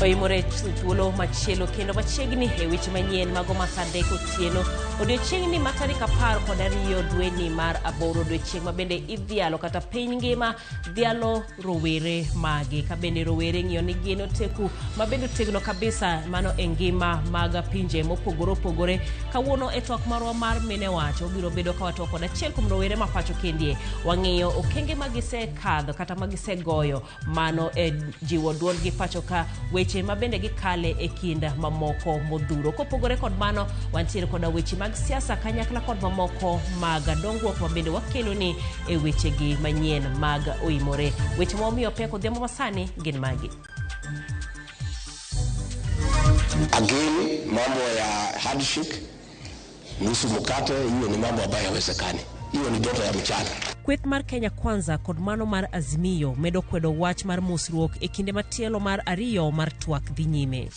Oimore thuolo machielo kendo machiegni e weche manyien mago ma saa 3 otieno. Odiochieng'ni ma tarik 12 dweni mar 8, odiochieng' ma bende idhialo kata piny ngima dhialo rowere magi. Ka bende rowere ng'iyo ni gin oteku ma bende otegno kabisa mano e ngima mag pinje mopogore opogore. Kawuono e twak marwa mar mine wach, obiro bedo ka watwak kod achiel kuom rowere ma pacho kendie. Wang'iyo okenge ma gisekadho kata ma gisegoyo mano e jiwo duondgi pacho ka, weche ma bende gikale e kind mamoko modhuro. Kopogore kod mano, wantiere koda weche mag siasa kanyakla kod mamoko mag dongruok ma bende wakeloni e wechegi manyien mag oimore. Weche ma wamiyo pek odhiambo masani gin magi. Again, mambo ya handshake, nusu mkate, hiyo ni mambo ambayo hayawezekani. Hiyo ni ndoto ya mchana. Kweth mar Kenya Kwanza kod mano mar Azimio medo kwedo wach mar mosruok e kinde matielo mar 2 mar twak dhi nyime.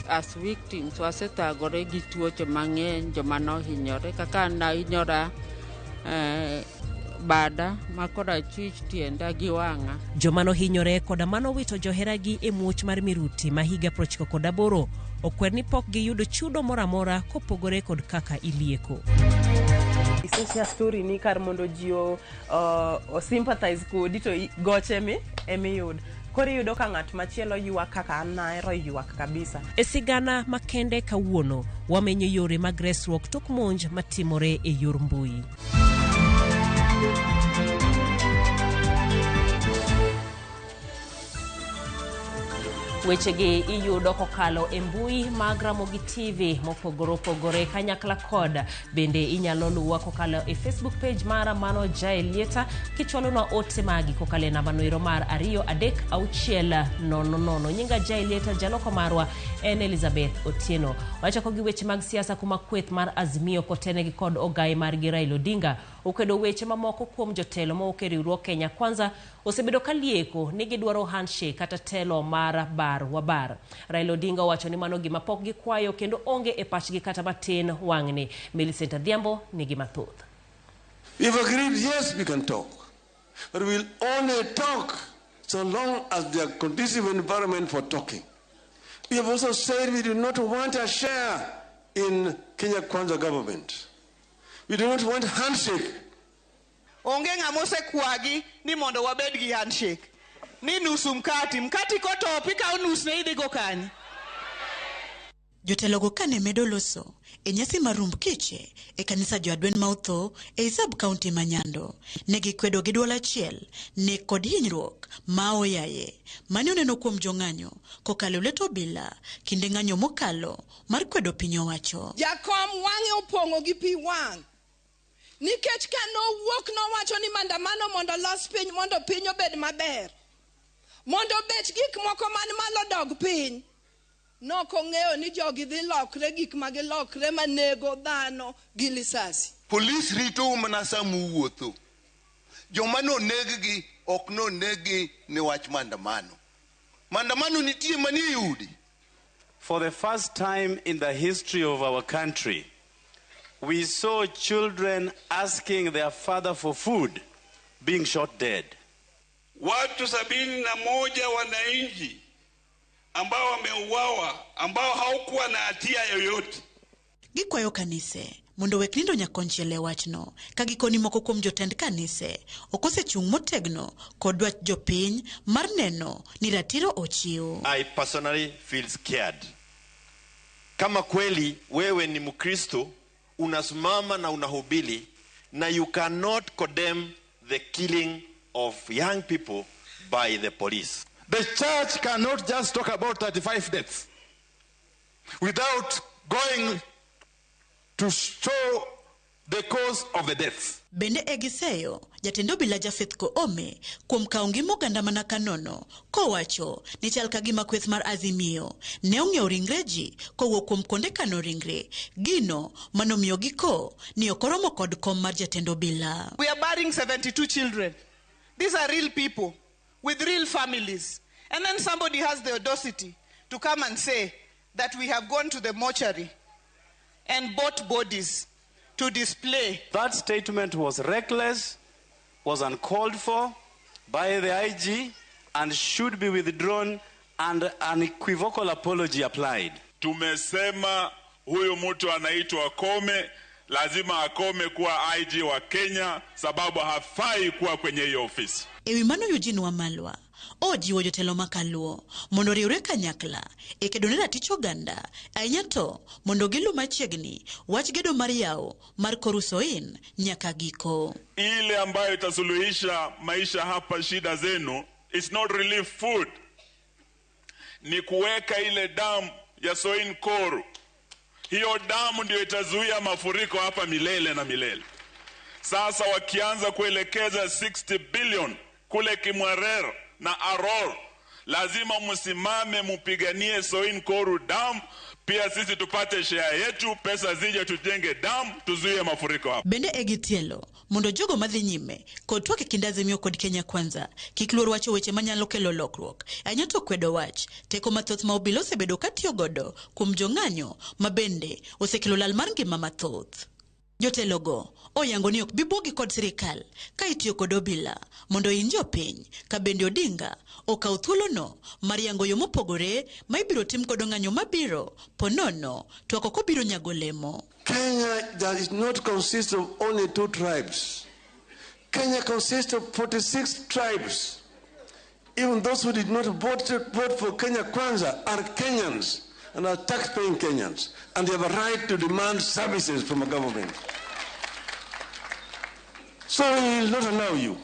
As victims, wasethagore gi tuoche mang'eny, joma nohinyore kaka nahinyora bada ma korachwich, tienda gi wang'a. Joma nohinyore koda manowito joheragi e muoch mar miruti ma higa 98 okwer ni pok giyudo chudo moro amora kopogore kod kaka ilieko. Iseshare story ni kar mondo ji o sympathize kodi to goche mi emiyud. Koro iyudo ka ng'at machielo ywak kaka an nahero ywak kabisa. E sigana makende kawuono, wamenyo yore mag resruok tok monj matimore e yor mbui. Wechegi iyudo kokalo e mbui mag Ramogi TV mopogore opogore kanyakla kod bende inyalo luwa kokalo e Facebook page mara mano Jael Lieta kichwalonwa ote magi kokalo e namba noero mar 2 3 6 0 0. Nyinga Jael Lieta, jaloko marwa en Elizabeth Otieno. Wachako gi weche mag siasa kuma kweth mar Azimio kotenegi kod ogaye margi Raila Odinga okwedo weche mamoko kuom jotelo mowuok e riwruok Kenya Kwanza osebedo ka lieko ni gidwaro handshake kata telo mar bar wa bar. Raila Odinga owacho ni mano gima pok gikwayo kendo onge e pachgi kata matin wang'ni. Millicent Adhiambo nigi mathoth. We've agreed, yes, we can talk. But we'll only talk so long as there are conducive environment for talking. We have also said we do not want a share in Kenya Kwanza government. We do not want handshake. Onge ng'ama osekwagi ni mondo wabed gi handshake. Ni nusu mkati, mkati kotop ikawo nusne idhi go kanye? Jotelogo kane medo loso e nyasi mar rumb kiche e kanisa jo-Adwen ma otho e sub county ma Nyando, ne gikwedo gi duol achiel nek kod hinyruok ma oyaye mane oneno kuom jong'anyo kokalo e lwet obila kinde ng'anyo mokalo mar kwedo piny owacho. Jakom wang'e opong'o gi pi wang' nikech ka nowuok nowacho ni maandamano mondo los piny mondo piny obed maber, mondo bech gik moko man malo dog piny. Nok ong'eyo ni jogi dhi lokre gik ma gilokre manego dhano gi lisasi. Polis ritou mana sama uwuotho. Joma noneg-gi ok noneg-gi ni wach maandamano. Maandamano nitie manie udi. For the first time in the history of our country, we saw children asking their father for food being shot dead. Watu 71 wananchi ambao wameuawa, ambao hawakuwa na hatia yoyote. Gikwayo kanise mondo wek nindo nyakonchiel e wachno, ka gikoni moko kuom jotend kanise ok osechung' motegno kod dwach jopiny mar neno ni ratiro ochiw. I personally feel scared. Kama kweli wewe ni Mkristo, unasimama na unahubiri na you cannot condemn the killing of young people by the police. The church cannot just talk about 35 deaths without going to show the cause of the deaths. Bende e giseyo jatend obila Japheth Koome kuom kawo ngima oganda mana kanono kowacho ni chal ka gima kweth mar Azimio ne ong'iewo ringre ji kowuok kuom kuonde kano ringre, gino manomiyo giko ni ok oromo kod kom mar jatend obila. We are burying 72 children. These are real people with real families. And then somebody has the audacity to come and say that we have gone to the mortuary and bought bodies to display. That statement was reckless, was uncalled for by the IG, and should be withdrawn and an equivocal apology applied. Tumesema huyu mtu anaitwa Kome lazima akome kuwa IG wa Kenya, sababu hafai kuwa kwenye hiyo ofisi. E wi mano Eugene Wamalwa ojiwo jotelo ma kaluo mondo oriwre kanyakla e kedo ne ratich oganda ahinya to mondo gilu machiegni wach gedo mar yawo mar Koru-Soin nyaka giko. Ile ambayo itasuluhisha maisha hapa, shida zenu, it's not relief food, ni kuweka ile damu ya Soin Koru. Hiyo damu ndio itazuia mafuriko hapa milele na milele. Sasa wakianza kuelekeza 60 billion kule Kimwarer na Aror, lazima msimame mupiganie Soin Koru dam, pia sisi tupate share yetu, pesa zije tujenge dam, tuzuie mafuriko hapa. Bende e gitielo mondo jogo madhi nyime kod twak e kind Azimio kod Kenya Kwanza kik luor wacho weche manyalo kelo lokruok ahinya to kwedo wach teko mathoth ma obila osebedo katiyo godo kuom jong'anyo ma bende osekelo lal mar ngima mathoth. Jotelogo oyango ni ok bibuogi kod sirikal ka itiyo kod obila mondo oiny jopiny ka bende Odinga okaw thuolono mar yango yo mopogore ma ibiro tim godo ng'anyo mabiro ponono twak ok obiro nyago lemo. Kenya does not consist of only two tribes. Kenya consists of 46 tribes. Even those who did not vote for Kenya Kwanza are Kenyans and are tax-paying Kenyans, and they have a right to demand services from a government. So we will not allow you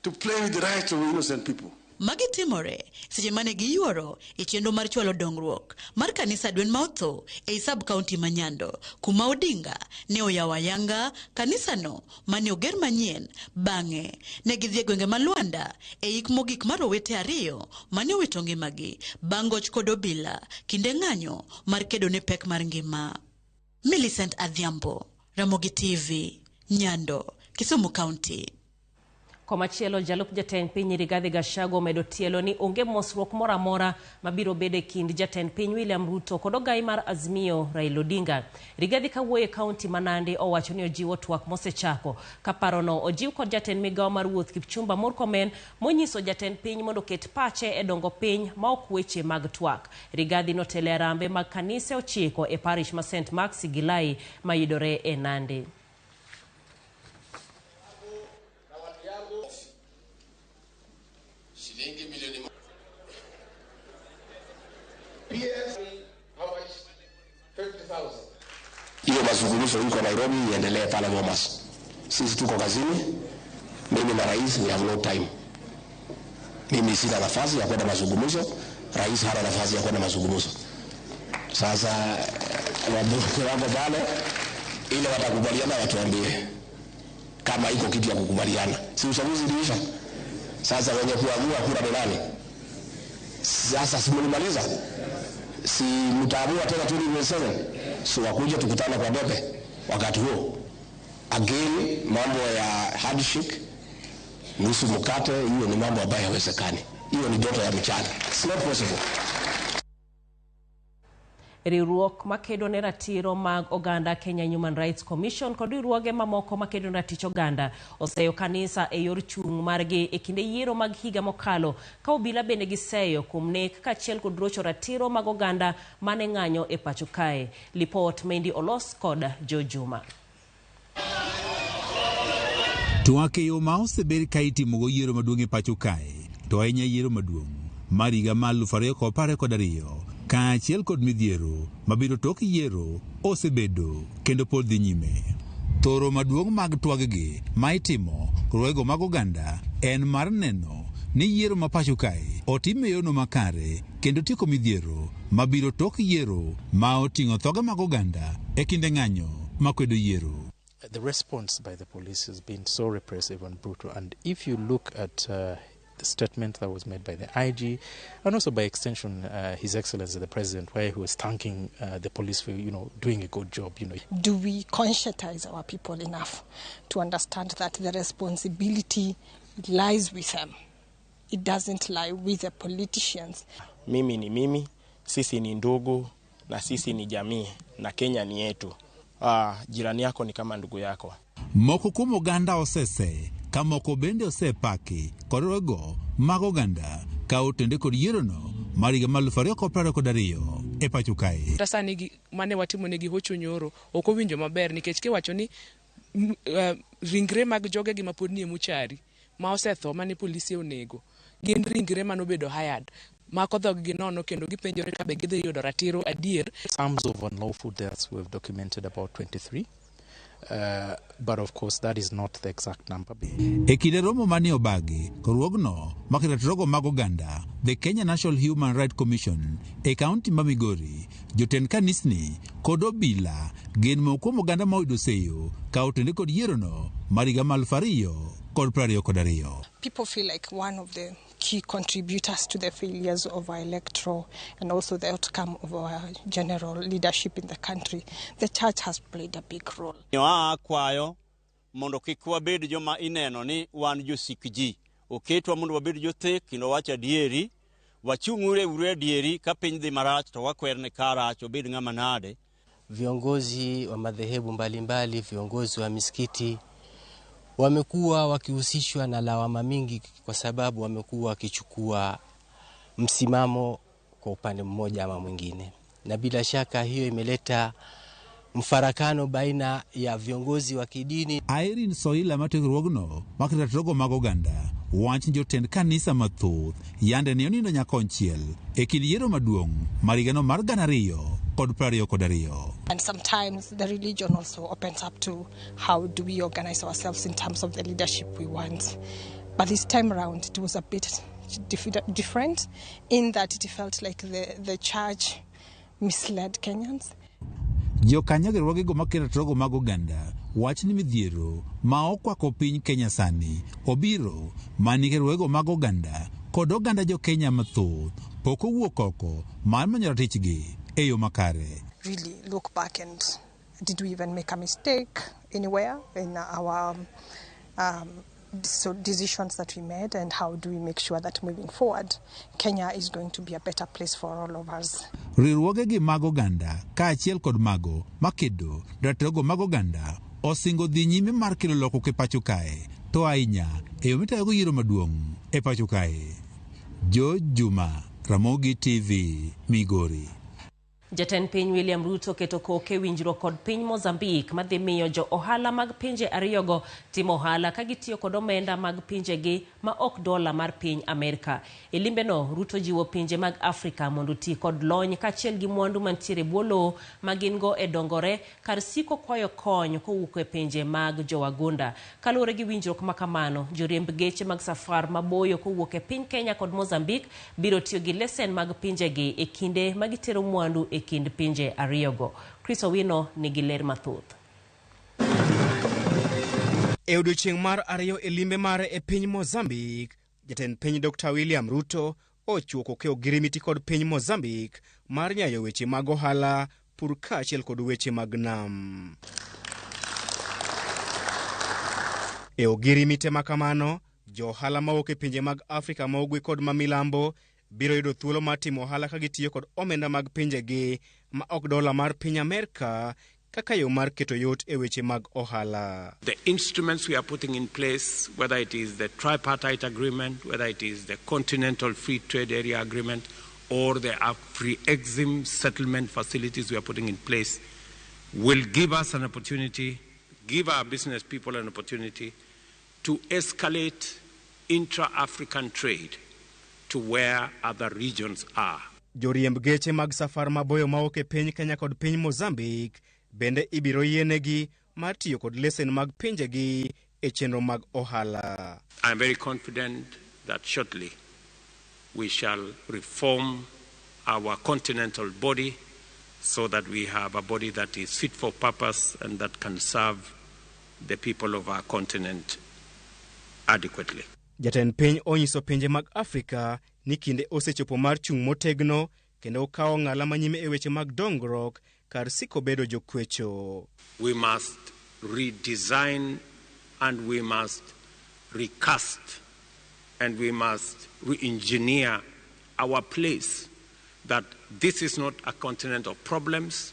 to play with the rights of innocent people. Magi timore seche mane giyuoro e chenro mar chwalo dongruok mar kanisa Dwen ma otho ei sub county ma Nyando kuma Odinga ne oyawo ayanga kanisano mane oger manyien. Bang'e ne gidhi e gwenge ma Luanda e ik mogik mar owete ariyo mane owito ngimagi bang' goch kod obila kinde ng'anyo mar kedo ne pek mar ngima. Millicent Adhiambo, Ramogi TV, Nyando, Kisumu County. Komachielo, jalup jatend piny Rigathi Gachagua omedo tielo ni onge mosruok moro amora mabiro bedo e kind jatend piny William Ruto kod ogai mar Azimio Raila Odinga. Rigathi kawuoyo e kaunti ma Nandi owacho ni ojiwo twak mosechako. Ka parono ojiw kod jatend migawo mar wuoth Kipchumba Murkomen monyiso jatend piny mondo oket pache e dongo piny ma ok weche mag twak. Rigathi notelo e arambe mag kanise 9 e parish ma St Mark Sigilai mayudore e Nandi. Hiyo mazungumzo iko Nairobi iendelee pale Bomas. Sisi tuko kazini, mimi na rais we have no time. Mimi sina nafasi ya kwenda mazungumzo, rais hana nafasi ya kwenda mazungumzo. Sasa wabunge wako pale, ile watakubaliana watuambie kama iko kitu ya kukubaliana. Si uchaguzi uliisha? Sasa wenye kuamua kura ni nani? Sasa si mlimaliza? Si mtaamua tena 2027? Si wakuja tukutane kwa debe wakati huo. Again, mambo ya handshake, nusu mkate, hiyo ni mambo ambayo hayawezekani. Hiyo ni ndoto ya mchana. It's not possible. Riwruok makedo ne ratiro mag oganda Kenya Human Rights Commission kod riwruoge mamoko makedo ne ratich oganda oseyo kanisa e yor chung' margi e kinde yiero mag higa mokalo ka obila bende giseyo kuom nek kaachiel kod rocho ratiro mag oganda mane ng'anyo e pacho kae. Lipot mendi olos kod Jo Juma. Twak e yo ma osebed ka itimogo yiero maduong' e pacho kae, to ahinya yiero maduong' mar higa mar 2022 kaachiel kod midhiero mabiro tok yiero osebedo kendo pod dhi nyime. Thoro maduong' mag twaggi ma itimo riwruoge mag oganda en mar neno ni yiero ma pacho kae otim e yono makare kendo tieko midhiero mabiro tok yiero ma oting'o thoge mag oganda e kinde ng'anyo makwedo yiero. The response by the police has been so repressive and brutal, and if you look at the statement that was made by the IG and also by extension His Excellency the President, where he was thanking the police for doing a good job. Do we conscientize our people enough to understand that the responsibility lies with them? It doesn't lie with the politicians. Mimi ni mimi, sisi ni ndugu na sisi ni jamii na Kenya ni yetu. Jirani yako ni kama ndugu yako. Moko kuom oganda osese ka moko bende osepaki kod rogo mag oganda ka otende kod yierono mar higa mar 2022 e pacho kae. Kata sani gi mane watimonegi hocho nyoro ok owinjo maber nikech kiwacho ni ringre mag jogegi ma pod nie mochari ma osetho mane polise onego gin ringre manobedo hired mako dhoggi nono kendo gipenjore ka be gidhi yudo ratiro adier. Terms of unlawful deaths, we've documented about 23. But of course, that is not the exact number. E kinde romo mane obagi, riwruogno maketo ratirogo mag oganda, The Kenya National Human Rights Commission, e kaunti ma Migori, jotend kanisni kod obila gin moko kuom oganda ma oyudo seyo ka otende kod yierono mar higa mar 2022. People feel like one of the key contributors to the failures of our electoral and also the outcome of our general leadership in the country, the church has played a big role. Aa akwayo mondo kik wabed joma ineno ni wan josik ji. Oketwa mondo wabed jothek kendo wach adieri. Wachung'ure uru adieri ka piny dhi marach to wakwerne ka rach obed ng'ama nade. Viongozi wa madhehebu mbalimbali, viongozi wa misikiti wamekuwa wakihusishwa na lawama mingi kwa sababu wamekuwa wakichukua msimamo kwa upande mmoja ama mwingine, na bila shaka hiyo imeleta mfarakano baina ya viongozi wa kidini. Irene Soila matiyo riwruogno maketo ratirogo mag oganda wach ni jotend kanisa mathoth yande ne onindo nyakonchiel e kind yiero maduong' mar higano mar 2022. And sometimes the religion also opens up to how do we organize ourselves in terms of the leadership we want. But this time around, it was a bit different in that it felt like the church misled Kenyans. Jokanyo riwruogego maketo ratirogo mag oganda wach ni midhiero ma okwako piny Kenya sani obiro mana nikech riwruogego mag oganda kod oganda jo Kenya mathoth pok owuok oko mar manyo ratichgi e yo makare. Really look back and did we even make a mistake anywhere in our so decisions that we made, and how do we make sure that moving forward Kenya is going to be a better place for all of us. Riwruogegi mag oganda kaachiel kod mago makedo ratirogo mag oganda osingo dhi nyime mar kelo lokruok e pacho kae to ahinya e yo mitayogo yiero maduong' e pacho kae. George Juma, Ramogi TV, Migori. Jatend piny William Ruto keto koke winjruok kod piny Mozambique madhi miyo jo ohala mag pinje ariyogo timo ohala ka gitiyo kod omenda mag pinjegi ma ok dola mar piny Amerka. E limbeno, Ruto jiwo pinje mag Afrika mondo oti kod lony kaachiel gi mwandu mantiere e bwo lowo ma gin go e dongore kar siko kwayo kony kowuok e pinje mag jowagunda. Kaluwore gi winjruok ma kamano, joriemb geche mag safar maboyo kowuok e piny Kenya kod Mozambique biro tiyo gi lesen mag pinjegi e kinde ma gitero mwandu e kind pinje ariyogo. Chris Owino nigi ler mathoth. E odiechieng' mar ariyo e limbe mare e piny Mozambique, jatend piny Dr. William Ruto ochuoko ke ogirimiti kod piny Mozambique mar nyayo weche mag ohala, pur kaachiel kod weche mag nam. E ogirimite ma kamano, jo ohala mawuok e pinje mag Afrika ma ugwe kod ma milambo biro yudo thuolo mar timo ohala ka gitiyo kod omenda mag pinjegi ma ok dola mar piny Amerka kaka yo mar keto yot e weche mag ohala. The instruments we are putting in place, whether it is the tripartite agreement, whether it is the Continental Free Trade Area Agreement, or the Afri-Exim settlement facilities we are putting in place, will give us an opportunity, give our business people an opportunity to escalate intra-African trade to where other regions are. Joriemb geche mag safar maboyo mawuok e piny Kenya kod piny Mozambique bende ibiro yienegi mar tiyo kod lesen mag pinjegi e chenro mag ohala. I am very confident that shortly we shall reform our continental body so that we have a body that is fit for purpose and that can serve the people of our continent adequately. Jatend piny onyiso pinje mag Afrika ni kinde osechopo mar chung' motegno kendo kawo ng'ala manyime e weche mag dongruok kar siko bedo jokwecho. We must redesign and we must recast and we must re-engineer our place, that this is not a continent of problems.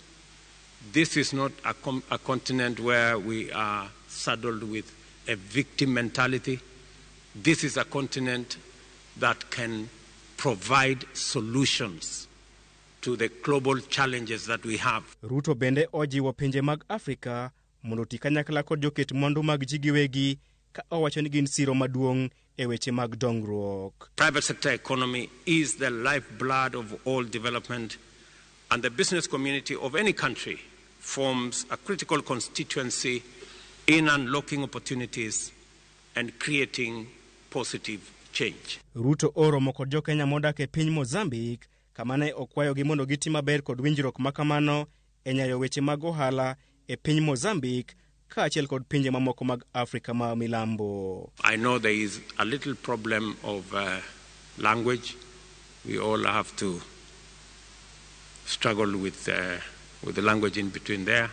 This is not a continent where we are saddled with a victim mentality. This is a continent that can provide solutions to the global challenges that we have. Ruto bende ojiwo pinje mag Afrika mondo oti kanyakla kod joket mwandu mag ji giwegi ka owacho ni gin siro maduong' e weche mag dongruok. Private sector economy is the lifeblood of all development, and the business community of any country forms a critical constituency in unlocking opportunities and creating positive change. Ruto oromo kod jokenya modak e piny Mozambique kama ne okwayogi mondo giti maber kod winjruok ma kamano e nyayo weche mag ohala e piny Mozambique kaachiel kod pinje mamoko mag Afrika ma milambo. I know there is a little problem of language. We all have to struggle with the language in between there.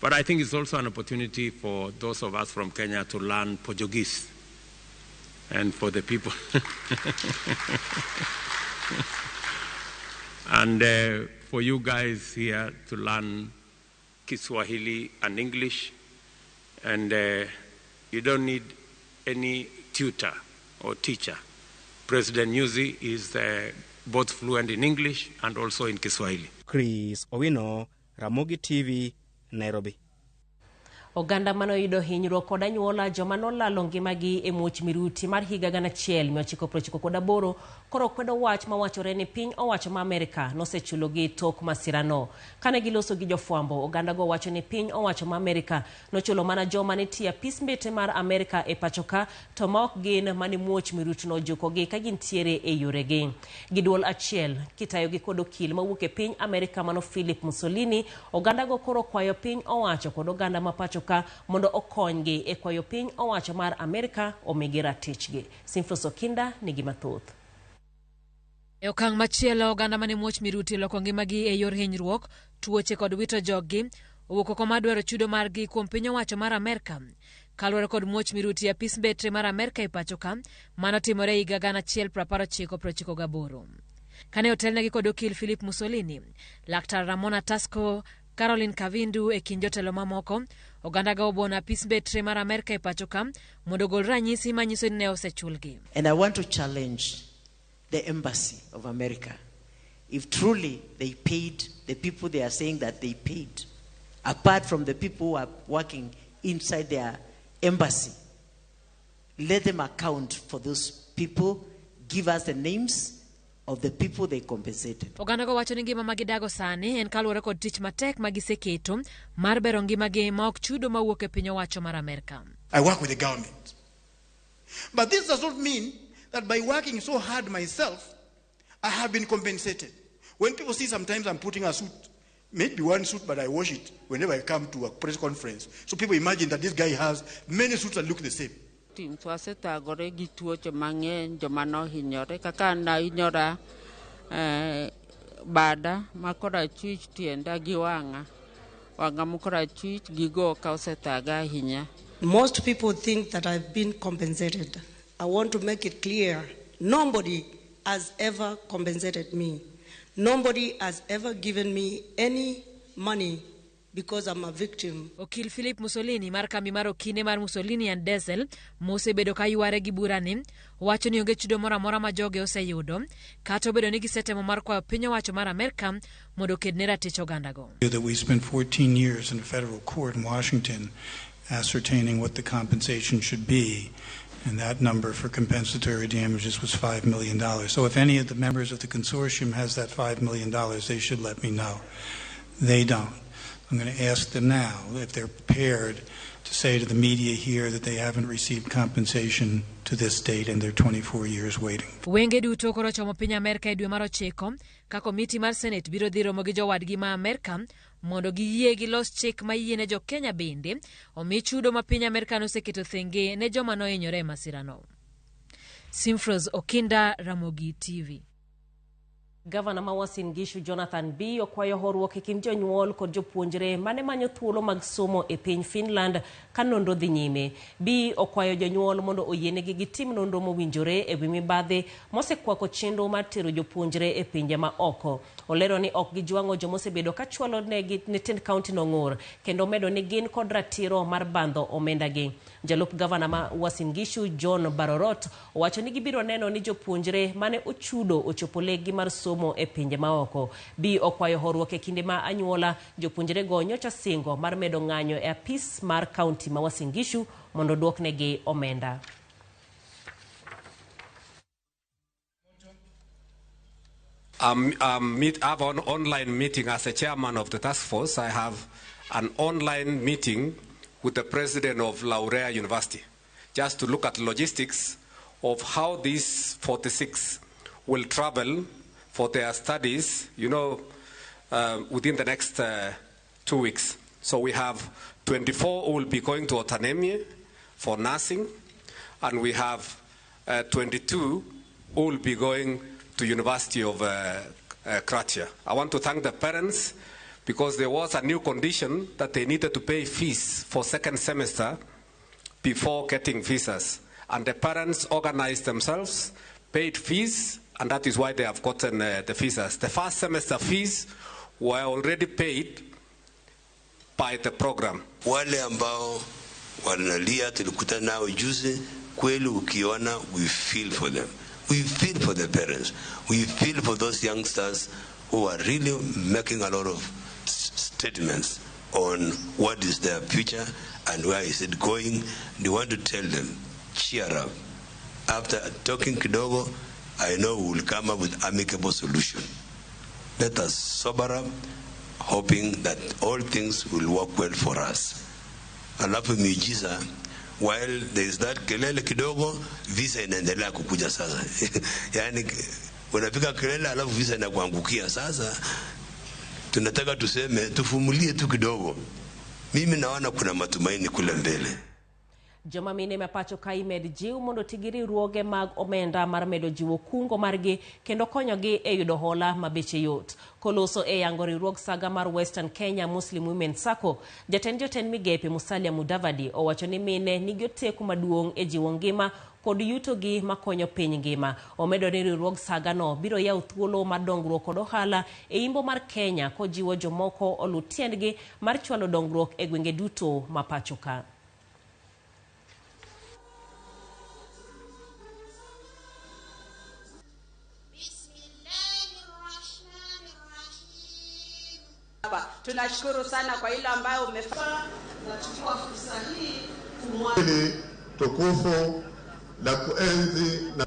But I think it's also an opportunity for those of us from Kenya to learn Portuguese and for the people. And for you guys here to learn Kiswahili and English. And you don't need any tutor or teacher. President Nyusi is both fluent in English and also in Kiswahili. Chris Owino, Ramogi TV, Nairobi. Oganda manoyudo hinyruok kod anyuola joma nolalo ngimagi e muoch miruti mar higa 1998 koro kwedo wach mawachore ni piny owacho ma Amerka nosechulogi tok masirano. Kane giloso gi jofwambo, ogandago wacho ni piny owacho ma Amerka nochulo mana joma nitie apis mbete mar Amerka e pachoka to ma ok gin mane muoch miruti nojukogi ka gintiere e yoregi. Gi duol achiel kitayogi kod okil mawuok e piny Amerka mano Philip Mussolini, ogandago koro kwayo piny owacho kod oganda ma pacho ka mondo okonygi e kwayo piny owacho mar Amerka omigi ratichgi. Simflos Okinda nigi mathoth. E okang' machielo, oganda mane muoch miruti oloko ngimagi e yor hinyruok, tuoche kod wito joggi owuok oko mar dwaro chudo margi kuom piny owacho mar Amerka. Kaluwore kod muoch miruti e apis mbetre mar Amerka e pacho ka, mano timore higa 1998. Kane otelnegi kod okil Philip Mussolini, Laktar Ramona Tasco, Caroline Kavindu e kind jotelo mamoko, oganda go obuono apis mbetre mar Amerka e pacho ka mondo ogol ranyisi manyiso ni ne osechulgi. And I want to challenge the Embassy of America. If truly they paid the people they are saying that they paid, apart from the people who are working inside their embassy, let them account for those people, give us the names of the people they compensated. Oganda go wacho ni ngima ma gidago sani en kaluwore kod tich matek ma giseketo mar bero ngimagi ma ok chudo mawuok e piny owacho mar Amerka. I work with the government. But this does not mean that by working so hard myself, I have been compensated. When people see sometimes I'm putting a suit, maybe one suit, but I wash it whenever I come to a press conference. So people imagine that this guy has many suits that look the same. Wasetagore gi tuoche mang'eny, joma nohinyore kaka an nahinyora bada ma korachwich, tienda gi wang'a, wang'a ma korachwich gi goka osethaga ahinya. Most people think that I've been compensated. I want to make it clear, nobody has ever compensated me. Nobody has ever given me any money because I'm a victim. Okil Philip Mussolini mar kambi mar okine mar Mussolini and Diesel mosebedo ka yware gi burani wacho ni onge chudo moro amora ma joge oseyudo kata obedo ni gisetemo mar kwayo piny owacho mar Amerka mondo oked ne ratich ogandago. That we spent 14 years in a federal court in Washington ascertaining what the compensation should be, and that number for compensatory damages was $5 million. So if any of the members of the consortium has that $5 million, they should let me know. They don't. I'm going to ask them now if they're prepared to say to the media here that they haven't received compensation to this date and they're 24 years waiting. Wenge duto koro chomo piny Amerka e dwe mar 9 ka komiti mar Senate biro dhi romo gi jowadgi ma Amerka mondo giyie gilos chik ma yiene jo Kenya bende omi chudo ma piny Amerka noseketo thenge ne joma nohinyore e masirano. Simfros Okinda, Ramogi TV. Gavana ma Uasin Gishu Jonathan Bii okwayo horuok e kind jonyuol kod jopuonjre mane manyo thuolo mag somo e piny Finland ka nonro dhi nyime. Bii okwayo jonyuol mondo oyienegi gitim nonro mowinjore e wi mibadhi mosekwako chenro mar tero jopuonjre e pinje ma oko. Olero ni ok gijwang'o jomosebedo ka chwalo negi ne tend kaunti no ng'ur kendo medo ni gin kod ratiro mar bandho omendagi. Jalup gavana ma Uasin Gishu John Barorot owacho ni gibiro neno ni jopuonjre mane ochudo ochopo lekgi mar somo e pinje maoko. Bii okwayo horuok e kinde ma anyuola jopuonjrego nyocha singo mar medo ng'anyo e apis mar kaunti ma Uasin Gishu mondo duoknegi omenda. I have an online meeting as a chairman of the task force. I have an online meeting with the president of Laurea University, just to look at logistics of how these 46 will travel for their studies, within the next 2 weeks. So we have 24 who will be going to Otaniemi for nursing, and we have 22 who will be going to University of Croatia. I want to thank the parents because there was a new condition that they needed to pay fees for second semester before getting visas. And the parents organized themselves, paid fees, and that is why they have gotten the visas. The first semester fees were already paid by the program. Wale ambao wanalia tulikutana nao juzi, kweli ukiona, we feel for them. We feel for the parents. We feel for those youngsters who are really making a lot of statements on what is their future and where is it going. We want to tell them, cheer up. After talking kidogo, I know we will come up with amicable solution. Let us sober up, hoping that all things will work well for us. Alafu miujiza, while there is that kelele kidogo, visa inaendelea kukuja sasa. Yaani unapiga kelele alafu visa inakuangukia sasa. Tunataka tuseme tuvumilie tu kidogo. Mimi naona kuna matumaini kule mbele. Joma mine ma pacho ka imed jiw mondo oti gi riwruoge mag omenda mar medo jiwo kungo margi kendo konyogi e yudo hola ma beche yot. Koloso e yango riwruog saga mar Western Kenya Muslim Women Sacco, jatend jotend migepe Musalia Mudavadi owacho ni mine nigi oteku maduong' e jiwo ngima kod yutogi makonyo piny ngima. Omedo ni riwruog saga no biro yawo thuolo mar dongruok kod ohala e imbo mar Kenya kojiwo jomoko oluw tiendgi mar chwalo dongruok e gwenge duto ma pacho ka. Tunashukuru sana kwa ile ambayo umefanya. Nachukua fursa hii Hili tukufu la kuenzi na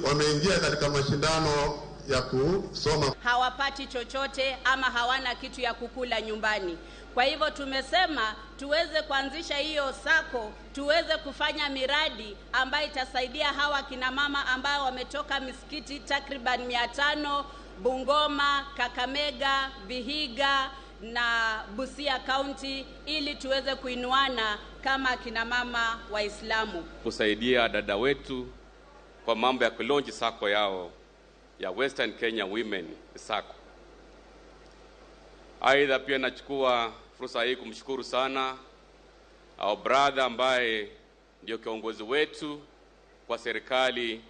wameingia katika mashindano ya kusoma. Hawapati chochote ama hawana kitu ya kukula nyumbani. Kwa hivyo tumesema tuweze kuanzisha hiyo sako, tuweze kufanya miradi ambayo itasaidia hawa kina mama ambao wametoka misikiti takriban 500, Bungoma, Kakamega, Vihiga na Busia County, ili tuweze kuinuana kama kina mama Waislamu. Kusaidia dada wetu kwa mambo ya kulonji sako yao ya Western Kenya Women Sacco. Aidha pia nachukua fursa hii kumshukuru sana our brother ambaye ndio kiongozi wetu kwa serikali,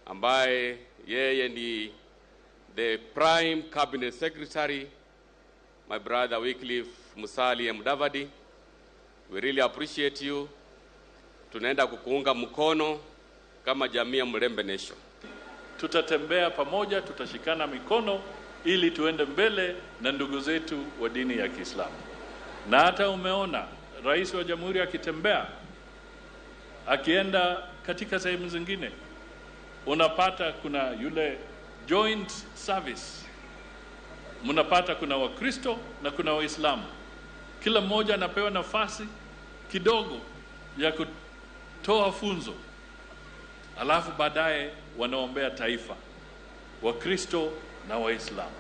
ambaye yeye ni the Prime Cabinet Secretary, my brother Wycliffe Musalia Mudavadi. We really appreciate you. Tunaenda kukuunga mkono kama jamii ya Mulembe Nation. Tutatembea pamoja, tutashikana mikono ili tuende mbele na ndugu zetu wa dini ya Kiislamu. Na hata umeona Rais wa Jamhuri akitembea, akienda katika sehemu zingine, unapata kuna yule joint service. Mnapata kuna Wakristo na kuna Waislamu. Kila mmoja anapewa nafasi kidogo ya kutoa funzo. Alafu baadaye wanaombea taifa, Wakristo na Waislamu.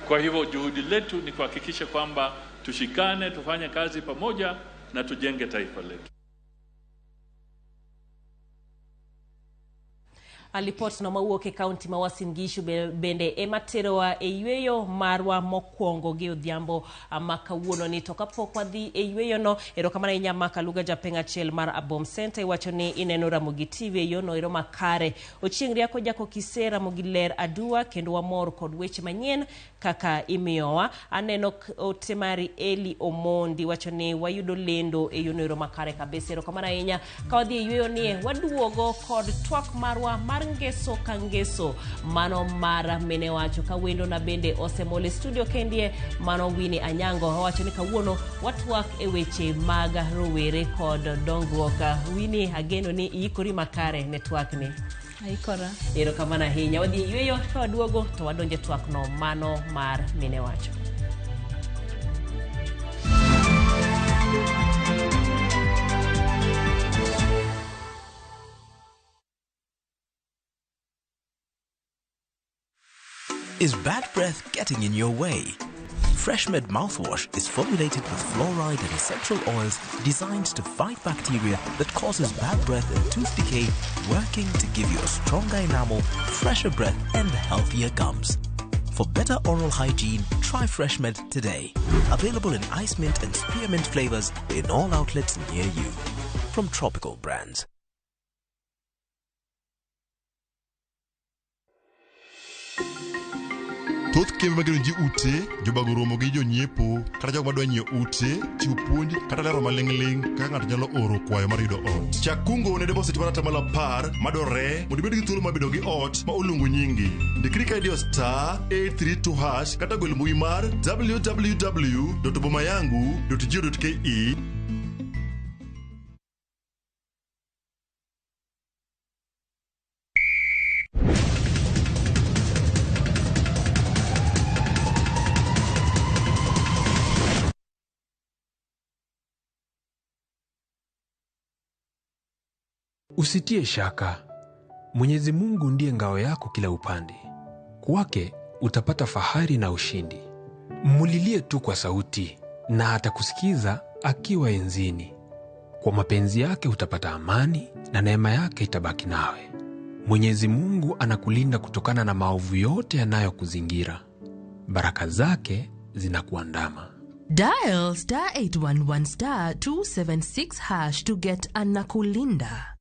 Kwa hivyo juhudi letu ni kuhakikisha kwamba tushikane, tufanye kazi pamoja na tujenge taifa letu. Lipot no mawuok e kaunti ma Uasin Gishu bende ema terowa e yweyo marwa mokwongo gi odhiambo ma kawuono ni. To kapok wadhi e yweyo no, erokamano ahinya Maka Luga japeng' achiel mar Abom Center, iwacho ni ineno Ramogi TV e yono ero makare. Ochieng' Riako Jako Kise Ramogi ler adua kendo wamor kod weche manyien kaka imiyowa. Aneno ote mari Eli Omondi wacho ni wayudo lendo e yono ero makare kabisa. Erokamano ahinya. Ka wadhi e yweyo nie, waduogo kod twak marwa mar ngeso ka ngeso, mano mar mine wacho ka wendo na bende osemol e studio kendie, mano Winnie Anyango. Owacho ni kawuono watwak e weche mag rowere kod dongruok. Winnie, ageno ni iikori makare ne twakni. Aikora. Erokamano ahinya. Wadhi e yweyo, ka waduogo to wadonjo e twakno mano mar mine wacho. Is bad breath getting in your way? FreshMed mouthwash is formulated with fluoride and essential oils designed to fight bacteria that causes bad breath and tooth decay, working to give you a stronger enamel, fresher breath, and healthier gums. For better oral hygiene, try FreshMed today. Available in ice mint and spearmint flavors in all outlets near you. From Tropical Brands. Thoth kembe magero ji ute, jobago romo gi jonyiepo kata jogo madwa nyiewo ute, chiwo puonj kata lero maling'ling' kaka ng'ato nyalo oro kwayo mar yudo ot. Chak kungo ne deposit mar atamalo 10 madwarore mondo ibed gi thuolo mar bedo gi ot ma oluongo nyingi. Ndikri ka idiyo star 832 hash kata gwel mbui mar www.bomayangu.go.ke. Usitie shaka, Mwenyezi Mungu ndiye ngao yako kila upande. Kwake utapata fahari na ushindi. Mulilie tu kwa sauti na atakusikiza akiwa enzini. Kwa mapenzi yake utapata amani na neema yake itabaki nawe. Mwenyezi Mungu anakulinda kutokana na maovu yote yanayokuzingira. Baraka zake zinakuandama. Dial star 811 star 276 hash to get Anakulinda.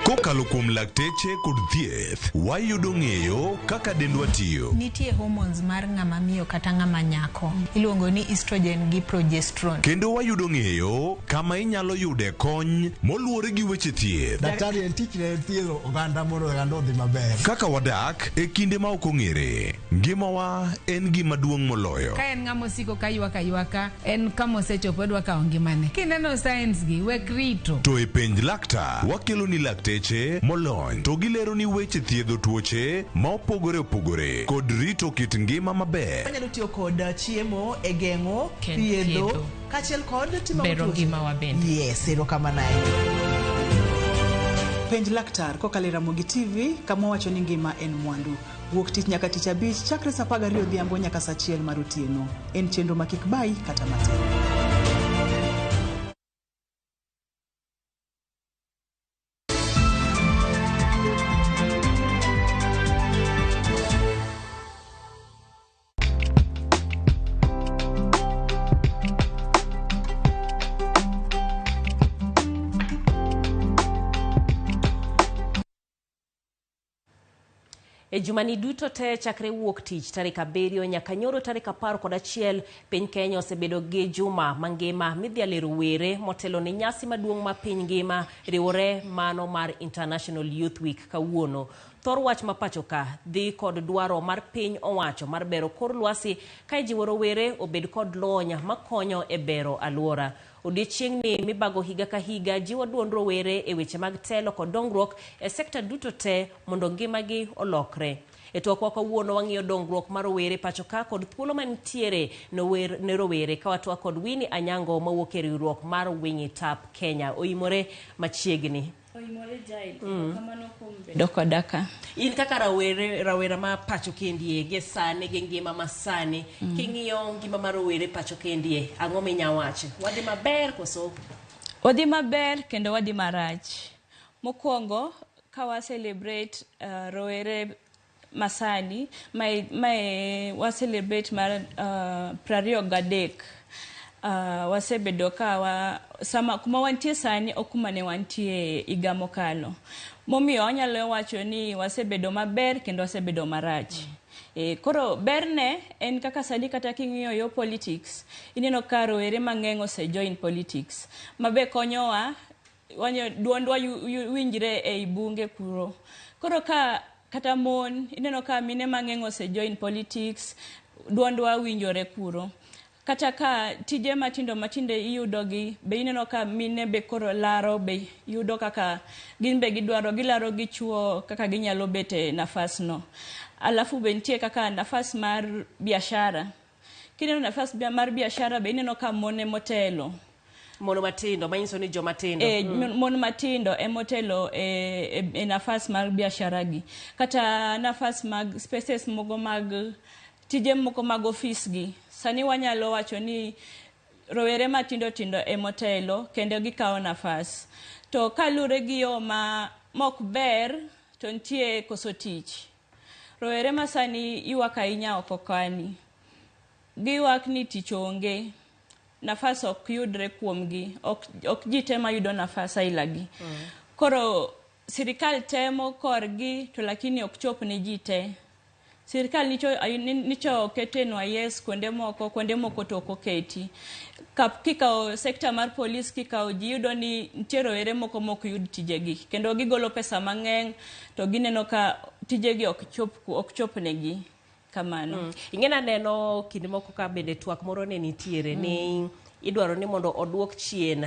Kokalo kuom lakteche kod thieth, wayudo ng'eyo kaka dendwa tiyo. Nitie hormones mar ng'ama miyo kata ng'ama nyako iluongo ni estrogen gi progesterone. Kendo wayudo ng'eyo kama inyalo yude kony moluwore gi weche thieth. Daktari en tich ne thiedho oganda mondo oganda odhi maber. Kaka wadak e kinde ma ok ong'ere, ngimawa en gima duong' moloyo. Ka en ng'ama osiko ka ywak aywaka, en kama osechopo odwa kawo ngimane. Kineno signs gi, wek rito. To e penj laktar, wakelo ni lakteche molony to gilero ni weche thiedho tuoche ma opogore opogore kod rito kit ngima maber. Wanyalo tiyo kod chiemo e geng'o, Ken thiedho, thiedho. kaachiel kod timo Bero tuoche. ngimawa bende. Yes, erokamano ahinya. Penj laktar kokalo e Ramogi TV kama wacho ni ngima en mwandu. Wuok tich nyaka tich abich chakre saa 12 odhiambo nyaka saa 1 mar otieno. En chenro ma kik bayi kata matin. E jumani duto te chakre wuok tich tarik 7 nyaka nyoro tarik 11, piny Kenya osebedo gi juma mangima midhiale rowere motelo ne nyasi maduong' ma piny ngima riwore mano mar International Youth Week kawuono. Thor wach ma pacho ka dhi kod dwaro mar piny owacho mar bero kor lwasi ka ijiwo rowere obed kod lony makonyo e bero alwora. Odiechieng'ni mibago higa ka higa jiwo duond rowere e weche mag telo kod dongruok e sekta duto te mondo ngimagi olokre. E twakwa kawuono wang'iyo dongruok mar rowere pacho ka kod thuolo mantiere ne rowere ka watwak kod Winnie Anyango mawuok e riwruok mar Wing It Up Kenya. Oimore machiegni. Oimore Jael, erokamano kuom bedo koda ka. In kaka rawere, rawera ma pacho kendie gi sani gi ngima ma sani, king'iyo ngima mar rowere pacho kendie, ang'o minya wacho? Wadhi maber koso? Wadhi maber kendo wadhi marach. Mokwongo, ka wa celebrate rowere masani, mae wa celebrate mar 23. Wasebedo ka wa, sama kuma wantie sani ok kuma ne wantie higa mokalo. Momiyo wanyalo wacho ni wasebedo maber kendo wasebedo marach. Koro berne en kaka sani kata king'iyo yo politics, ineno ka rowere mang'eny ose join politics. Mabe konyowa, duondwa winjre ei bunge kuro. Koro ka kata mon, ineno ka mine mang'eny ose join politics, duondwa winjore kuro. Kata ka tije matindo matindo iyudo gi, be ineno ka mine be koro laro, be yudo kaka gin be gidwaro, gilaro gi chuo kaka ginyalo bet e nafas no. Alafu be nitie kaka nafas mar biashara. Kineno nafas mar biashara be ineno ka mon emotelo. Mon matindo, manyiso ni joma tindo. Mon matindo emotelo e nafas mar biashara gi. Kata nafas mag spaces moko mag tije moko mag ofis gi. Sani wanyalo wacho ni rowere matindo tindo emotelo kendo gikawo nafas. To kalure gi yo ma mok ber to nitie koso tich. Rowere masani ywak ahinya oko kani. Giywak ni tich onge. Nafas ok yudre kuomgi. Ok ji te mayudo nafas aila gi. Koro sirikal temo korgi to lakini ok chop ne ji te. Sirikal nicho okete NYS kuonde moko to ok oketi. Kikawo sekta mar polis, kikawo ji yudo ni nitie rowere moko mok yud tijegi. Kendo gigolo pesa mang'eny to gineno ka tijegi ok chop negi. Kamano. Ing'e aneno kinde moko ka bende twak moro ne nitiere ni idwaro ni mondo oduok chien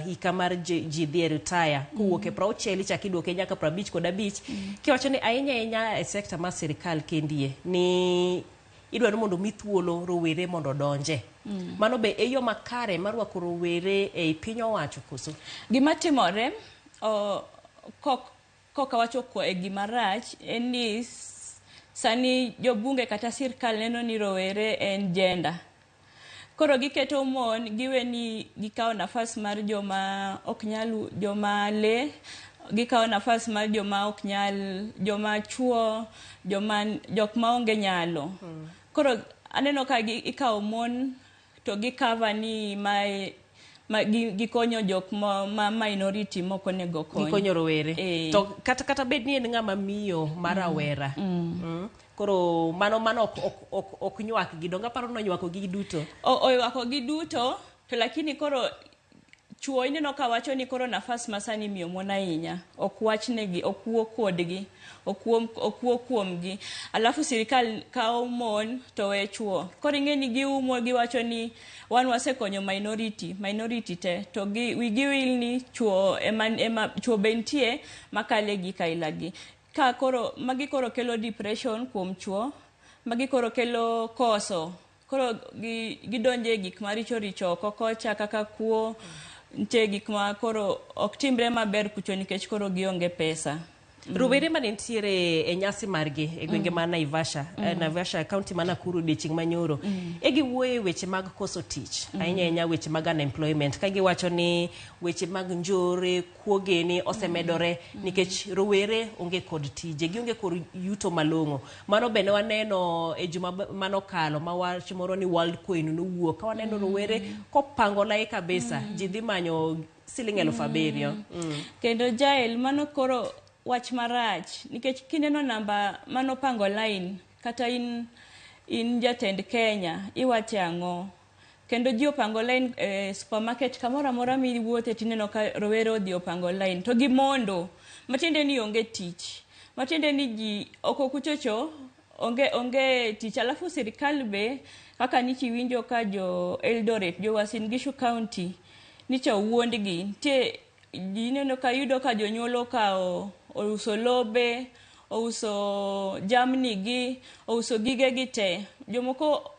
hika mar ji dhi e retire kowuok e 60 ichak iduoke nyaka 55. Kiwacho ni ahinya ahinya e sekta mar sirikal kendie ni idwaro mondo mi thuolo rowere mondo odonje. Mano be e yo makare mar rwako rowere ei piny owacho koso? Gima timore koka wacho e gima rach en ni sani jobunge kata sirkal neno ni rowere en gender. Koro giketo mon giwe ni gikawo nafas mar joma ok nyal, joma le, gikawo nafas mar joma ok nyal, joma chuo, jok maonge nyalo. Koro aneno ka ikawo mon to gikava ni gikonyo jok ma minority moko onego kony. Gikonyo rowere. To kata bed ni en ng'ama miyo mar rawera. Koro mano ok nywak gi donga paro no nywako gi duto. Oywako gi duto to lakini koro chuo ineno ka wacho ni koro nafas masani miyo mon ahinya. Ok wachnegi, ok wuo kodgi, ok wuo kuomgi. Alafu sirikal kawo mon to we chuo. Koro ing'e ni giumo giwacho ni wan wasekonyo minority te to wigi wil ni chuo ema chuo be nitie makale gi kaila gi. Ka koro magi koro kelo depression kuom chuo, magi koro kelo koso. Koro gidonje gik maricho richo oko kocha kaka kuo, nitie gik ma koro ok timre maber kucho nikech koro gionge pesa. Rowere mane nitiere e nyasi margi e gwenge ma Naivasha, Naivasha county ma Nakuru odiochieng' manyoro, e giwuoye weche mag koso tich, ahinya ahinya weche mag unemployment, ka giwacho ni weche mag njore, kuogeni osemedore nikech rowere onge kod tije, gionge kod yuto malong'o. Mano bende waneno e juma manokalo ma wach moro ni World Coin nowuok, ka waneno rowere kopango lai kabisa, ji dhi manyo siling 7,000. Kendo Jael, mano koro wach marach nikech kineno namba manopango line kata in jatend Kenya iwache ang'o? Kendo ji opango line e supermarket kamoro amora miwuothe tineno ka rowere odhi opango line to gimondo, matiende ni onge tich, matiende ni ji oko kuchocho onge tich. Alafu sirikal be kaka nichiwinjo ka jo Eldoret, jo Uasin Gishu County nicha wuondgi nitie ji ineno ka yudo ka jonyuol okawo ouso lobe, ouso jamni gi, ouso gigegi te. Jomoko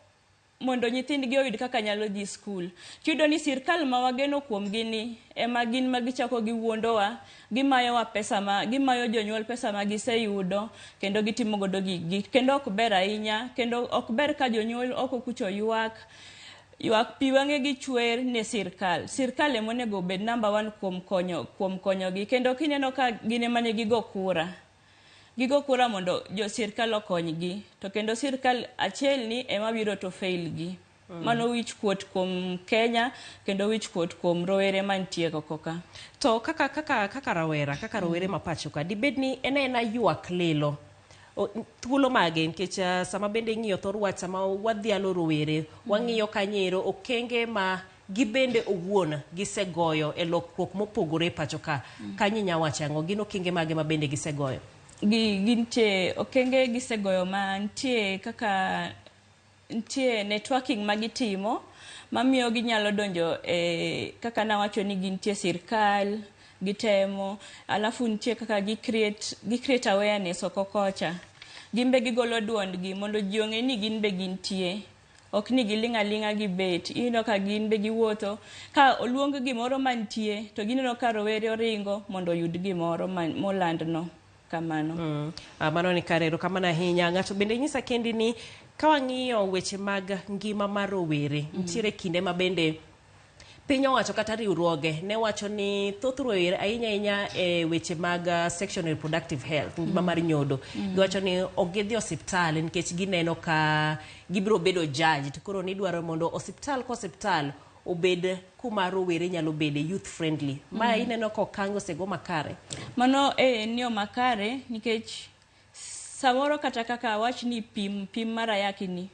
mondo nyithindgi oyud kaka nyalo dhi skul. Tiyudo ni sirkal ma wageno kuomgi ni ema gin ma gichako giwuondowa, gimayowa pesa ma gimayo jonyuol pesa ma giseyudo kendo gitimo godo giggi. Kendo ok ber ahinya, kendo ok ber ka jonyuol oko kucho ywak. Ywak pi wang'egi chwer ne sirkal. Sirkal ema onego obed number one kuom konyo kuom konyogi kendo kineno ka gin ema ne gigo kura. Gigo kura mondo jo sirkal okonygi to kendo sirkal achiel ni ema biro to fail gi. Mano wich kuot kuom Kenya kendo wich kuot kuom rowere mantie oko ka. To kaka kaka kaka rawera kaka rowere ma pacho ka dibed ni en aena ywak lilo thuolo mage nikech sama bende ing'iyo thor wach sama wadhialo rowere wang'iyo kanyero okenge ma gibende owuon gisegoyo e lokruok mopogore e pacho ka. Kanyo inya wacho ang'o? Gin okenge mage ma bende gisegoyo? Gintie okenge gisegoyo mantie kaka nitie networking ma gitimo mamiyo ginyalo donjo e kaka nawacho ni gintie sirkal gitemo alafu nitie kaka gi create awareness oko kocha gin be gigolo duondgi mondo ji ong'e ni gin be gintie ok ni giling' aling'a gibet ineno ka gin be giwuotho ka oluong gimoro mantie to gineno ka rowere oringo mondo oyud gimoro molandno kamano. Mano ni kare, erokamano ahinya. Ng'ato bende nyisa kendi ni ka wang'iyo weche mag ngima mar rowere, nitiere kinde ma bende piny owacho kata riwruoge ne wacho ni thoth rowere ahinya ahinya e weche mag sexual and reproductive health, ngima mar nyodo. Giwacho ni ok gidhi osiptal nikech gineno ka gibiro bedo judged. Koro nidwaro mondo osiptal ka osiptal obed kuma rowere nyalo bede youth friendly. Ma ineno ka okang' osego makare. Mano en yo makare nikech samoro kata kaka awach ni pim pim mar ayaki ni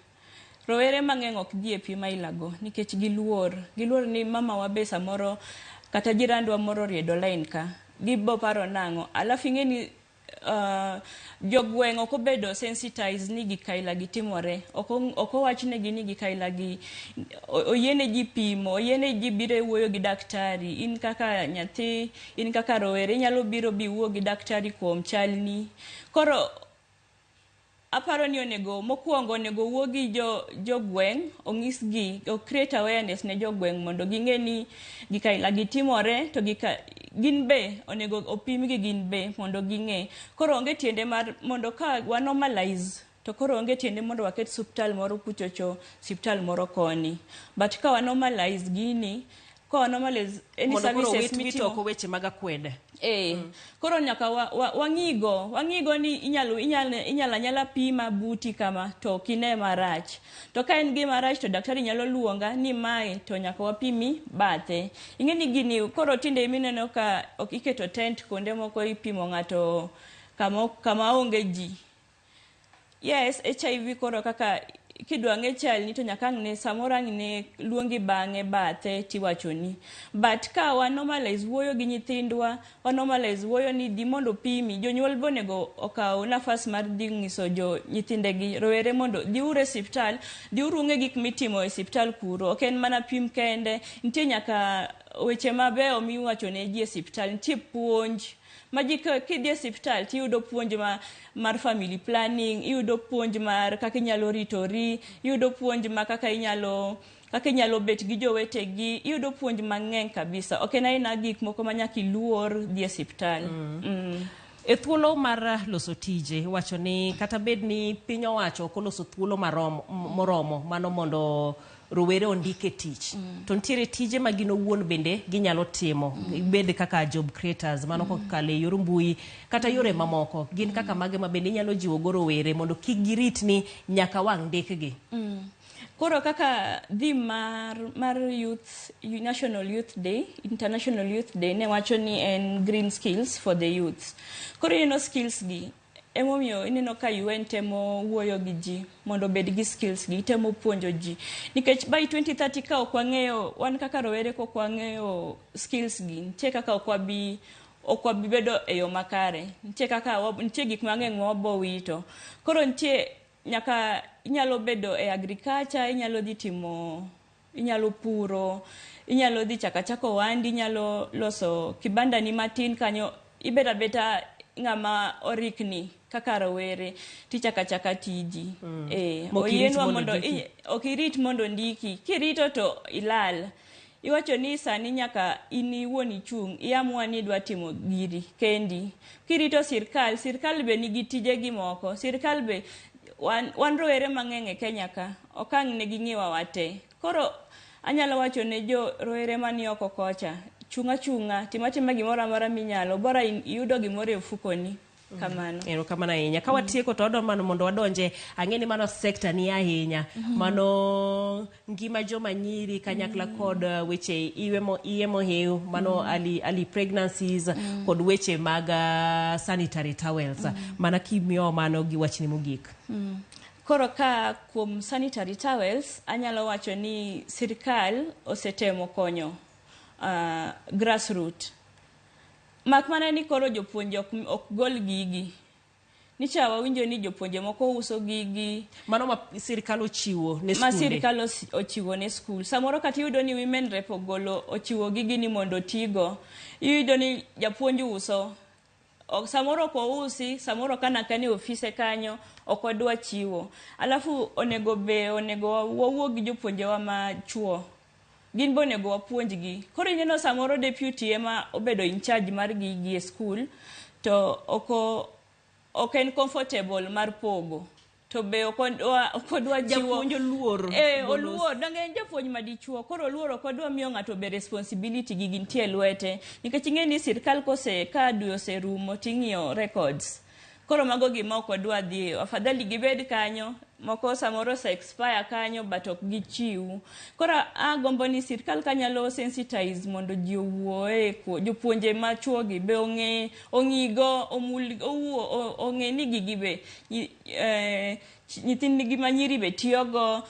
rowere mang'eny ok dhi e pim ailago nikech giluor giluor ni mama wa be samoro kata jirandwa moro oriedo line ka gibo paro nang'o alafu ing'e ni jogweng' ok obedo sensitized ni gik aila gi timore ok owachnegi ni gik aila gi oyiene ji pimo oyiene ji biro e wuoyo gi daktari in kaka nyathi in kaka rowere inyalo biro biwuo gi daktari kuom chalni koro aparo ni onego mokwongo onego wuo gi jogweng' onyisgi o create awareness ne jogweng' mondo ging'e ni gik aila gi timore to gin be onego opimgi gin be mondo ging'e koro onge tiende mar mondo ka wa normalize to koro onge tiende mondo waket suptal moro kuchocho siptal moro koni but ka wa normalize gini ka wa normalize any Mondo koro services wit wit mitimo oko weche mag akwede. Koro nyaka wang'igo wang'igo ni inyalo inyalo inyalo anyala pima buti kama to ok ine marach to ka en gima rach to daktari nyalo luonga ni mae to nyaka wapimi bathe ing'e ni gini koro tinde mineno ka ok iketo tent kuonde moko ipimo ng'ato kama onge ji yes HIV koro kaka kidwa ng'e chalni to nyaka ang' ne samoro ang' ne luongi bang'e bathe tiwachoni but ka wa normalize wuoyo gi nyithindwa wa normalize wuoyo ni dhi mondo pimi jonyuol be onego okaw nafas mar dhi ng'iso jo nyithindegi rowere mondo dhiuru e siptal dhiuru ung'e gik mitimo e siptal kuro ok en mana pim kende nitie nyaka weche mabeyo miwacho ne ji e siptal nitie puonj ma ji kidhi e siptal tiyudo puonj mar family planning iyudo puonj mar kaka inyalo ritori iyudo puonj ma kaka inyalo bet gi jowetegi iyudo puonj mang'eny kabisa ok en aena gik moko ma nyaka iluor dhi e siptal. E thuolo mar loso tije iwacho ni kata bed ni piny owacho ok oloso thuolo moromo mano mondo rowere ondike tich to nitiere tije ma gin owuon bende ginyalo timo bed kaka job creators mano kokalo e yor mbui kata yore mamoko gin kaka mage ma bende inyalo jiwo go rowere mondo kik girit ni nyaka wang' ndikgi. Koro kaka theme mar youth National Youth Day International Youth Day ne wacho ni en green skills for the youth koro ineno skills gi emomiyo ineno ka UN temo wuoyo gi ji mondo obed gi skills gi temo puonjo ji nikech by 2030 ka ok wang'eyo wan kaka rowere ka ok wang'eyo skills gi nitie kaka ok wabi bedo e yo makare nitie kaka nitie gik mang'eny ma wabo wito koro nitie nyaka inyalo bedo e agriculture inyalo dhi timo inyalo puro inyalo dhi chako achaka ohandi inyalo loso kibanda ni matin kanyo ibedo abeta ng'ama orikni kaka rowere tichako achaka tiji. Oyienwa mondo ok irit mondo ndiki kirito to ilal iwacho ni sani nyaka in iwuon ichung' iamua ni idwa timo giri kendi kirito sirkal sirkal be nigi tijegi moko sirkal be wan rowere mang'eny e Kenya ka ok ang' ne ging'iwa wate Koro anyalo wacho ne jo rowere mani oko kocha, chung' achung'a, tim atima gimoro amora minyalo, bora iyudo gimoro e ofukoni. Kamano. Erokamano ahinya. Ka watieko to wadwa mana mondo wadonje, ang'e ni mano sekta ni ahinya. Mano ngima joma nyiri kanyakla kod weche iwe mo iye mohiu, mano early pregnancies kod weche mag sanitary towels. Mana kimiyo mano gi wachni mogik. Koro ka kuom sanitary towels, anyalo wacho ni sirkal osetemo konyo grassroot. Mak mana ni koro jopuonje ok gol gigi. Nicha wawinjo ni jopuonje moko uso gigi. Mano ma sirkal ochiwo ne ma skunde. Sirkal ochiwo ne skul. Samoro kata iyudo ni women rep ogolo ochiwo gigi ni mondo otigo. Iyudo ni japuonj uso. Ok, samoro ok ousi, samoro kana kani ofise kanyo ok odwa chiwo. Alafu onego be onego wawuo gi jopuonjewa ma chuo. Gin be onego wapuonjgi. Koro ineno samoro deputy ema obedo in charge mar gigi e skul to ok en comfortable mar pogo. To be ok odwa chiwo. Japuonj oluor. Golo Oluor. Donge en japuonj madichuo. Koro oluor ok odwa miyo ng'ato be responsibility gigi nitie e lwete. Nikech ing'e ni sirkal kose ka dwe oserumo ting'iyo records. Koro mago gima ok odwa dhi. Afadhali gibed kanyo. Moko samoro ose expire kanyo but ok gichiw. Koro agombo ni sirkal kanyalo sensitize mondo ji owuoye jopuonje machuo gi be ong'e ong'igo omul owuo ong'e ni gigi be nyithindgi ma nyiri be tiyogo,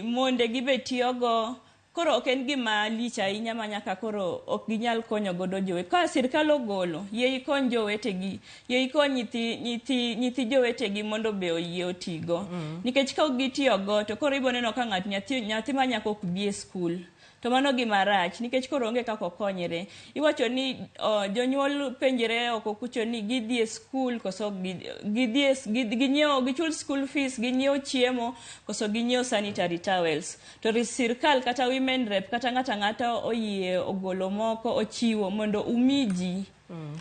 monde gi be tiyogo. Koro ok en gima lich ahinya ma nyaka koro ok ginyal konyo godo jowe. Ka sirkal ogolo, yie ikony jowetegi, yie ikony nyithi jowetegi mondo be oyie otigo. Nikech ka ok gitiyogo to koro ibo neno ka ng'at nyathi ma nyako ok bi e skul. To mano gima rach nikech koro onge kaka okonyre. Iwacho ni jonyuol penjre oko kucho ni gidhi e skul koso gidhi e ginyiewo gichul school fees, ginyiewo chiemo koso ginyiewo sanitary towels. To sirkal kata women rep kata ng'ato ang'ata oyie ogolo moko ochiwo mondo umi ji.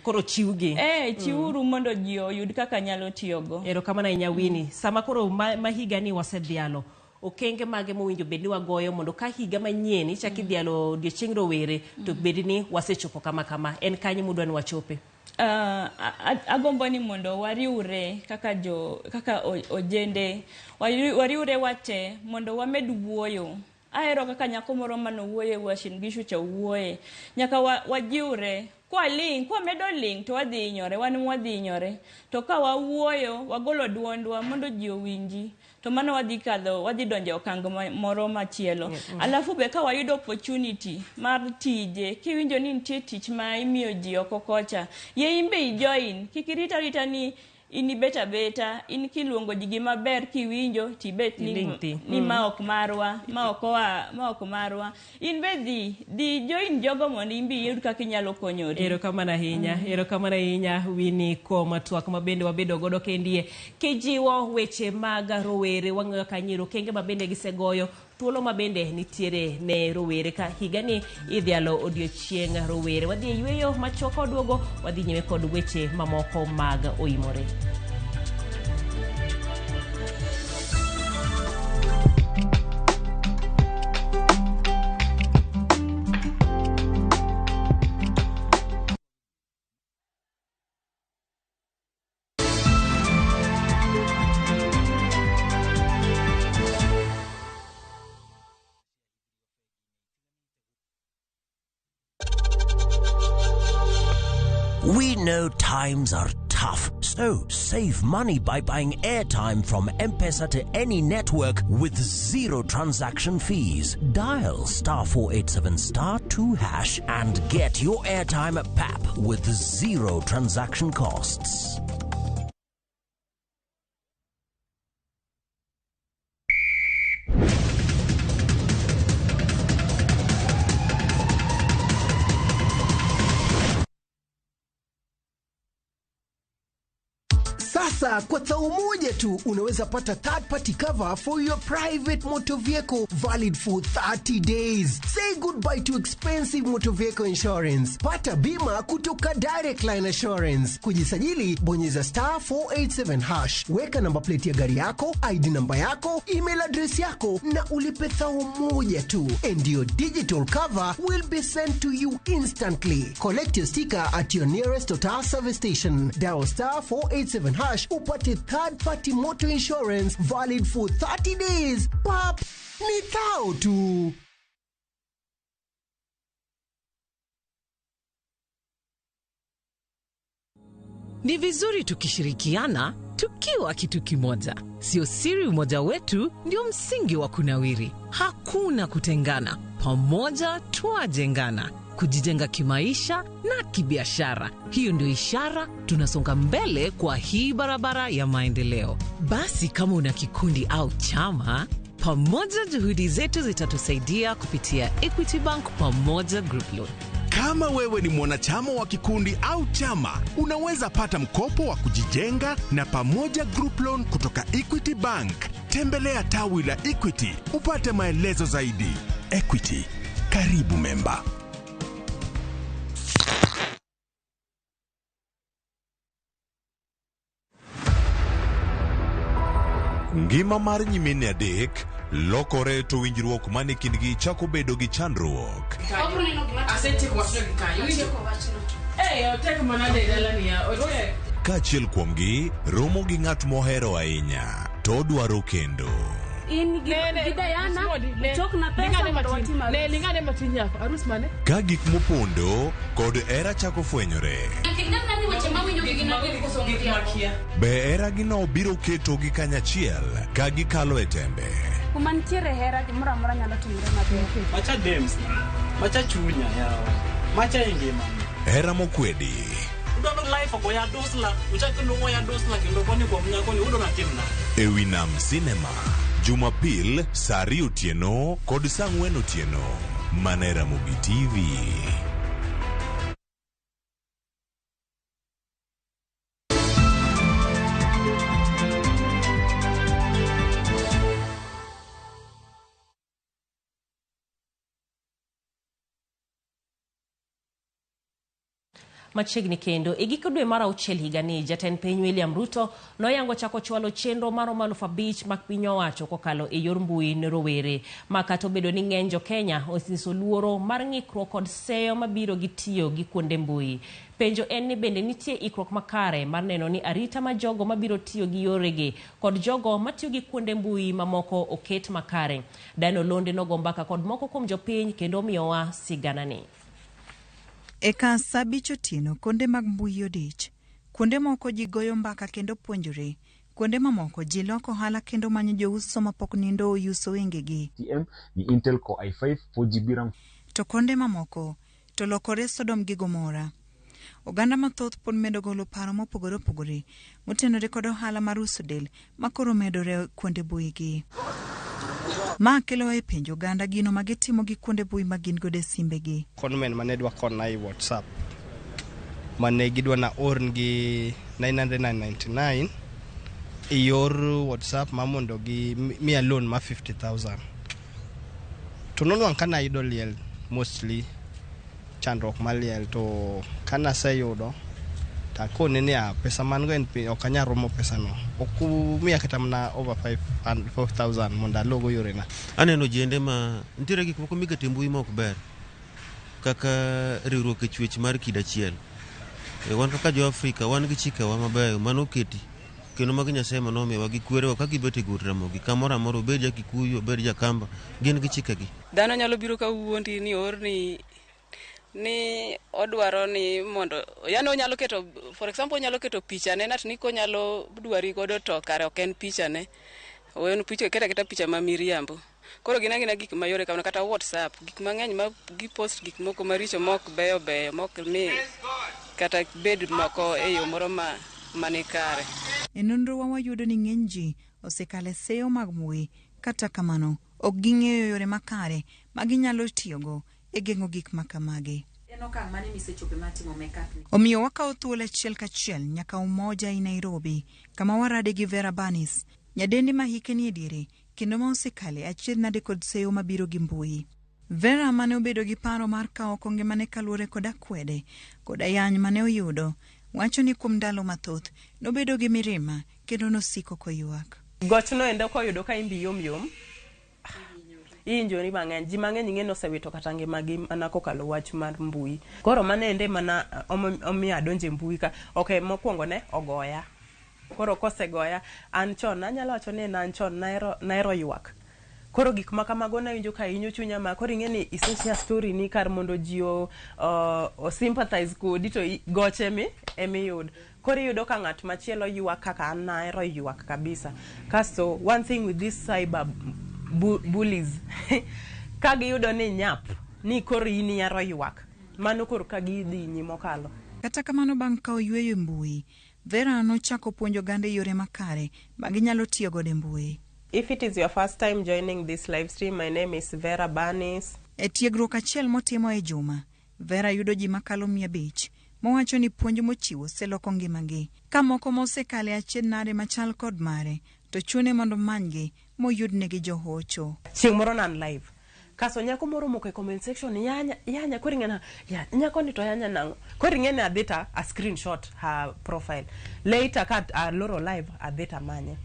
Koro chiwgi. Chiwuru mondo ji oyud kaka nyalo tiyogo. Erokamano ahinya Winnie. Sama koro ma higa ni wasedhialo, okenge mage mowinjo bed ni wagoyo mondo ka higa manyien ichak idhialo odiochieng rowere to bed ni wasechopo kama kama. En kanye mudwa ni wachope? Agombo ni mondo wariwre kaka ojende, wariwre wate mondo wamed wuoyo. Ahero kaka nyako moro manowuoyo e Uasin Gishu cha wuoye. Nyaka wajiwre. Kwa kwamedo ling' to wadhi hinyore, wan wadhi hinyore. To ka wawuoyo, wagolo duondwa mondo ji owinji, to mano wadhi kadho, wadhi donjo e okang' moro machielo. Alafu be ka wayudo opportunity mar tije, kiwinjo ni nitie tich ma imiyo ji oko kocha, yie in be ijoin, kik irit arita ni in ibet abeta, in kiluongo ji gima ber kiwinjo tibet ni, Iling' thi. ni ma ok marwa, ma ok oa, ma ok marwa. In be dhi join jogo mondo in be iyud kaka inyalo konyori. Erokamano ahinya, erokamano ahinya Winnie kuom twak ma bende wabedo godo kendie. Kijiwo weche mag rowere, wang'eyo ka nyiri okenge ma bende gisegoyo, thuolo ma bende nitiere ne rowere ka higani idhialo odiochieng rowere. Wadhi e yweyo machuok waduogo, wadhi nyime kod weche mamoko mag oimore. We know times are tough, so save money by buying airtime from M-Pesa to any network with zero transaction fees. Dial star 487 star 2 hash and get your airtime at PAP with zero transaction costs. Sasa Sasa kwa thao moja tu unaweza pata third party cover for your private motor vehicle valid for 30 days. Say goodbye to expensive motor vehicle insurance. Pata bima kutoka Direct Line Assurance. Kujisajili, bonyeza star 487 hash, weka namba plate ya gari yako, ID namba yako, email address yako na ulipe thao moja tu, and your digital cover will be sent to you instantly. Collect your sticker at your nearest Total service station. Dial star 487 hash upate third party motor insurance valid for 30 days. Pap, ni thao tu. Ni vizuri tukishirikiana tukiwa kitu kimoja. Sio siri umoja wetu ndio msingi wa kunawiri. Hakuna kutengana, pamoja twajengana, kujijenga kimaisha na kibiashara. Hiyo ndio ishara tunasonga mbele kwa hii barabara ya maendeleo. Basi kama una kikundi au chama, pamoja juhudi zetu zitatusaidia kupitia Equity Bank Pamoja Group Loan. Kama wewe ni mwanachama wa kikundi au chama, unaweza pata mkopo wa kujijenga na Pamoja Group Loan kutoka Equity Bank. Tembelea tawi la Equity upate maelezo zaidi. Equity, karibu memba. Ngima mar nyimine adek lokore to winjruok mane kindgi chako bedo gi chandruok. Ka achiel kuomgi romo gi ng'at mohero ahinya to odwaro kendo. In gi Diana, chok na pesa mondo watim arus. Ka gik mopondo kod hera chako fwenyore. Be heragino biro ketogi kanyachiel ka gikalo e tembe. Kuma nitiere hera gimoro amora nyalo timore maber. Macha dems, macha chunya yawa, macha e ngima. Hera mokwedi. Udwaro life ogoya dusla, uchak kendo oya dusla kendo koni kuom nyakoni udo natim nade. Ewi Nam Cinema, Jumapil saa 2 otieno kod saa 4 otieno. Mana e Ramogi TV. Machiegni kendo e giko dwe mar auchiel higani, jatend piny William Ruto noyango chako chwalo chenro maromo 5,000 mag piny owacho kokalo e yor mbui ne rowere. Ma kata obedo ni ng'eny jo Kenya osenyiso luoro mar ng'ikruok kod seyo mabiro gi tiyo gi kuonde mbui. Penjo en ni bende nitie ikruok makare mar neno ni arita ma jogo mabiro tiyo gi yoregi kod jogo matiyo gi kuonde mbui mamoko oket makare. Dano Londe nogo mbaka kod moko kuom jopiny kendo omiyowa siganani. E ka saa 5 otieno, konde mag mbui odich. Kuonde moko ji goyo mbaka kendo puonjore. Kuonde mamoko ji loko ohala kendo manyo jouso mapok nindo oyuso wengegi. TM ni Intel Core i5 4GB RAM. To konde mamoko to lokore Sodom gi Gomora. Oganda mathoth pod medo golo paro mopogore opogore motenore kod ohala mar uso del makoro medore kuonde mbui. Ma kelo e penjo oganda gino ma gitimo gi kuonde mbui ma gin godo e simbegi. Conmen mane dwa kona e WhatsApp mane gidwa na orngi 999 e yor WhatsApp ma mondo gi miya loan ma 50,000. To nonwang' kana ayudo liel mostly chandruok mar liel to kana aseyudo takone ni a pesa man go en piny ok anyal romo pesano. Ok umiya kata mana over 5,000 mondo alogo yorena. Aneno jende ma nitiere gik moko mikete mbui ma ok ber kaka riwruok e chwech mar kido achiel. Wan kaka jo Afrika wan gi chikewa mabeyo manoketi kendo mag Nyasaye manomiwa gi kwerewa ka gibet e gut Ramogi kamoro amora, obed ja Kikuyu obed ja Kamba, gin gi chikegi. Dhano nyalo biro ka wuondi ni orni ni odwaro ni mondo yani onyalo keto, for example, onyalo keto pichane nat ni konyalo dwari godo to kare ok en pichane. En picha keta keta picha ma miriambo. Koro gin agina gik mayore kamano kata WhatsApp, gik mang'eny ma gipost gik moko maricho mok beyo beyo mok mi kata bed moko e yo moro ma mani kare. E nonro wa wayudo ni ng'eny ji osekalo e seyo mag mbui, kata kamano ok ging'eyo yore makare ma ginyalo tiyogo e geng'o gik ma kamagi. En okang' mane misechope mar timo makeup ni? Omiyo wakawo thuolo achiel kachiel nyaka Umoja i Nairobi, kama warade gi Vera Banis, nyadendi ma hike nie diere kendo ma osekale achiedh nade kod seyo mabiro gi mbui. Vera mane obedo gi paro mar kawo oko ngimane kaluwore kod akwede kod ayany mane oyudo, wacho ni kuom ndalo mathoth nobedo gi mirima kendo nosiko koywak. Gochno endo koyudo ka imbi yom yom, ihinjori mang'eny. Ji mang'eny ing'e ni osewito kata ngimagi mana kokalo wach mar mbui. Koro mano ende mana omiyo adonjo e mbui ka. Ok, mokwongo ne ogoya. Koro kosegoya, an chon anyalo wacho ni an chon nahero nahero ywak. Koro gik ma kamago nawinjo ka hinyo chunya ma koro ing'e ni ise share story ni kar mondo ji o, o, o sympathize kodi to goch emi emiyudo. Koro iyudo ka ng'at machielo ywak kaka an nahero ywak kabisa. Kasto one thing with this cyber bu bullies ka giyudo ni inyap ni koro in ihero ywak, mano koro ka gidhi hinyi mokalo. Kata kamano bang' kawo yueyo e mbui, Vera nochako puonjo oganda e yore makare ma ginyalo tiyo godo e mbui. If it is your first time joining this live stream, my name is Vera Banis. E tiegruok achiel motimo e juma, Vera yudo ji makalo 500 mowacho ni puonj mochiwo oseloko ngimagi. Ka moko mosekale e achiedh nade machal kod mare to chune mondo omanygi moyudnegi johocho. Chieng' moro ne an live, kasto nyako moro omoko e comment section yanya, yanya, koro ing'e na, ya, nyako ni to yanya nang'o? Koro ing'e ni adhi to a screenshot her profile. Later ka aloro live, adhi to amanye.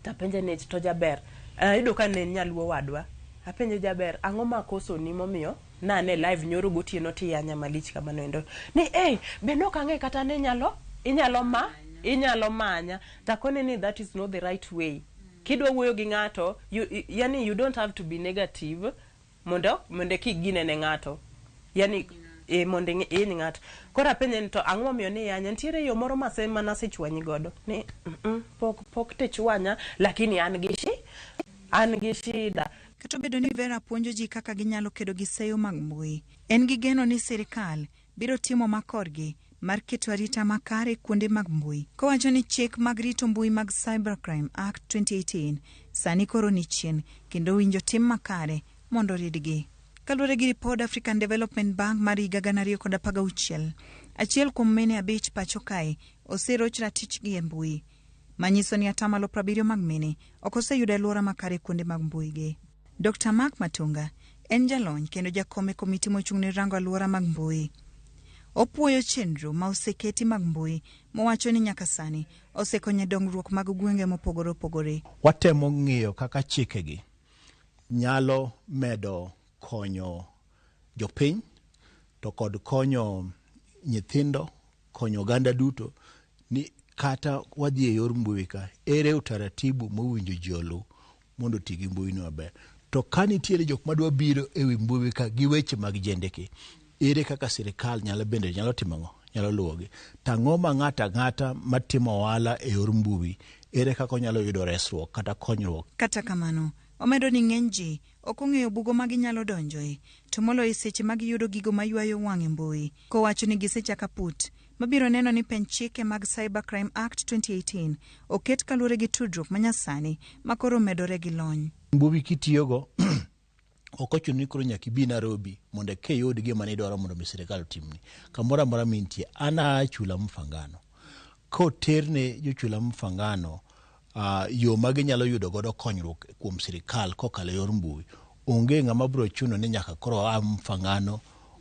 Tapenje ni to jaber, ayudo ka ne en nyaluo wadwa. Apenje jaber, ang'o ma akosoni momiyo nane live nyoro gotieno tiyanya malich kamano endo? Ni eh, be nok ang'e kata ni inyalo, inyalo ma, inyalo manya. Takone ni that is not the right way. Kidwa wuoyo gi ng'ato, you, yani you don't have to be negative mondo mondo eka igine ne ng'ato. Yani e mondo ihiny ng'ato. Koro apenje ni to ang'o momiyo ni iyanya? Nitiere yo moro mase mane asechwanyi godo. Ni mm -mm, pok pok tichwanya lakini an gi shi an gi shida. Kata obedo ni Vera puonjo ji kaka ginyalo kedo gi seyo mag mbui, en gi geno ni sirkal biro timo ma korgi mar keto arita makare kuonde mag mbui, kowacho ni chik mag rito mbui mag Cybercrime Act 2018 sani koro ni chien kendo owinjo tim makare mondo oridgi. Kaluwore gi ripod African Development Bank mar higa 2016, achiel kuom mine abich pacho kae oseroch ratichgi e mbui, manyiso ni atamalo 70 mag mine ok oseyudo aluora makare kuonde mag mbuigi. Dr. Mark Matunga en jalony kendo jakom e komiti mochung' ne rango aluora mag mbui. Opuoyo chenro ma oseketi mag mbui mowacho ni nyaka sani osekonyo e dongruok mag gwenge mopogore opogore. Watemo ng'iyo kaka chikegi nyalo medo konyo jopiny to kod konyo nyithindo, konyo oganda duto ni kata wadhi e yor mbui ka, ere utaratibu mowinjo ji oluw mondo oti gi mbui no maber. To ka nitiere jok madwa biro e wi mbui ka gi weche mag jendeke, ere kaka sirikal nyalo bende nyalo timo ang'o? Nyalo luwogi. To ang'o ma ng'ato ang'ata matimo ohala e yor mbui, ere kaka onyalo yudo resruok kata konyruok? Kata kamano, omedo ni ng'eny ji ok ong'eyo bugo ma ginyalo donjoe, to moloyo e seche ma giyudo gigo ma ywayo wang' e mbui, kowacho ni gisechako aput mabiro neno ni penj chike mag Cybercrime Act 2018 oket kaluwore gi tudruok manyasani ma koro omedore gi lony. Mbui kitiyogo ok ochuno ni koro nyaka ibi Nairobi mondo eka iyud gima nidwaro mondo mi sirikal otimni. Kamoro amora mintie, an aa Chula Mfangano. Koterne jo Chula Mfangano yo ma ginyalo yudo godo konyruok kuom sirikal kokalo e yor mbui, onge ng'ama biro chuno ni nyaka koro oa Mfangano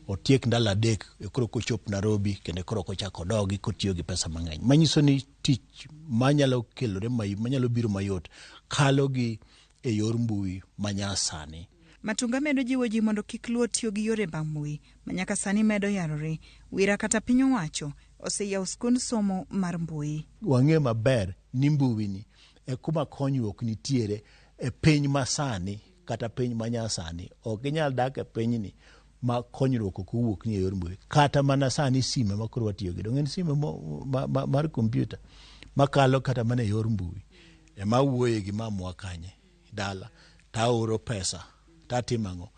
otiek ndalo adek koro kochop Nairobi kendo koro kochak odogi kotiyo gi pesa mang'eny. Manyiso ni tich manyalo kelore manyalo biro mayot kalo gi e yor mbui manyasani. Matunga medo jiwo ji mondo kik luor tiyo gi yore mag mbui ma nyaka sani medo yarore. Wira kata piny owacho oseyawo skund somo mar mbui. Wang'e maber ni mbui ni e kuma konyruok nitiere e piny masani kata piny manyasani. Ok inyal dak e pinyni ma konyruok ok owuok ni e yor mbui. Kata mana sani sime ma koro watiyo gi, donge en sime mar kompyuta makalo kata mana e yor mbui. Ema awuoye gi mamwa kanye dala taoro pesa tatimo ang'o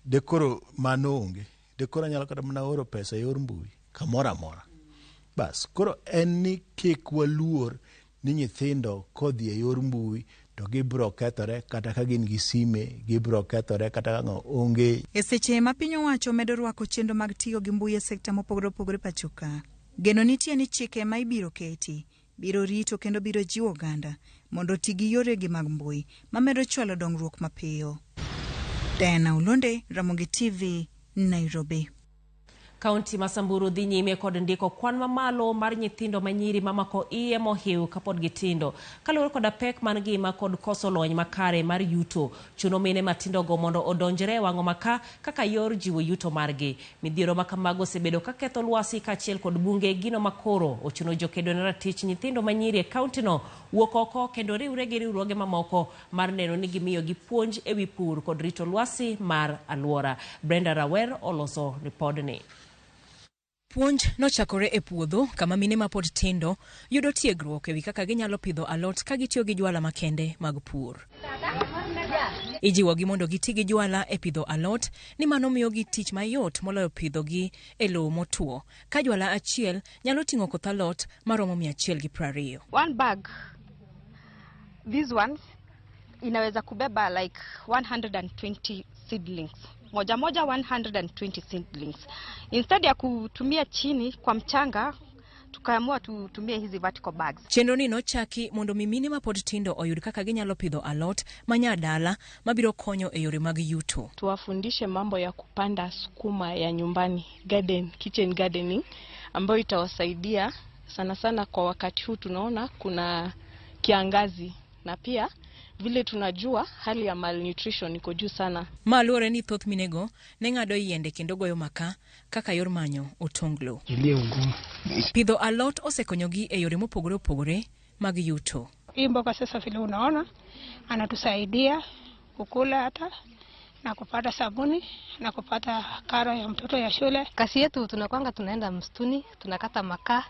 de koro mano onge de koro anyalo kata mana oro pesa e yor mbui kamoro amora. Bas koro en ni kik waluor ni nyithindo kodhi e yor mbui to gibiro kethore kata ka gin gi sime gibiro kethore kata ka ng'o onge. E seche ma piny owacho medo rwako chenro mag tiyo gi mbui e sekta mopogore opogore pacho ka, geno nitie ni chike ma ibiro keti biro rito kendo biro jiwo oganda mondo oti gi yoregi mag mbui mamedo chwalo dongruok mapiyo. Diana Olonde, Ramogi TV, Nairobi. Kaunti ma Samburu dhi nyime kod ndiko kwan mamalo mar nyithindo manyiri mamako iye mohiw kapod gitindo. Kaluwore koda pek mar ngima kod koso lony makare mar yuto, chuno mine matindogo mondo odonjre e wang'o maka kaka yor jiwo yuto margi. Midhiero ma kamago osebedo kaketho lwasi kaachiel kod bunge gino makoro ochuno jokedo ne ratich nyithindo manyiri e kauntino wuok oko kendo riwre gi riwruoge mamoko mar neno ni gimiyogi puonj ewi pur kod rito lwasi mar alwora. Brenda Rawer oloso ripodni. Puonj nochakore e puodho kama mine mapod tindo yudo tiegruok ewi kaka ginyalo pidho alot ka gitiyo gi jwala makende mag pur. Ijiwogi mondo giti gi jwala e pidho alot ni mano miyogi tich mayot moloyo pidhogi e lowo motwo, ka jwala achiel nyalo ting'o koth alot maromo 120. One bag, these ones, inaweza kubeba like 120 seedlings. Moja moja 120 seedlings. Instead ya kutumia chini kwa mchanga, tukaamua tutumie hizi vertical bags. Chenro ni nochaki mondo mi mine mapod tindo oyud kaka ginyalo pidho alot manyadala mabiro konyo e yore mag yuto. Tuwafundishe mambo ya kupanda sukuma ya nyumbani, garden, kitchen gardening, ambayo itawasaidia sana sana kwa wakati huu tunaona kuna kiangazi na pia vile tunajua hali ya malnutrition iko juu sana. Ma luwore ni thoth minego ne ng'ado yiende kendo goyo maka kaka yor manyo otonglo. Pidho alot osekonyogi e yore mopogore opogore mag yuto. Hii mboga sasa vile unaona anatusaidia kukula hata na kupata sabuni na kupata karo ya mtoto ya shule. Kasi yetu tunakwanga tunaenda msituni tunakata makaa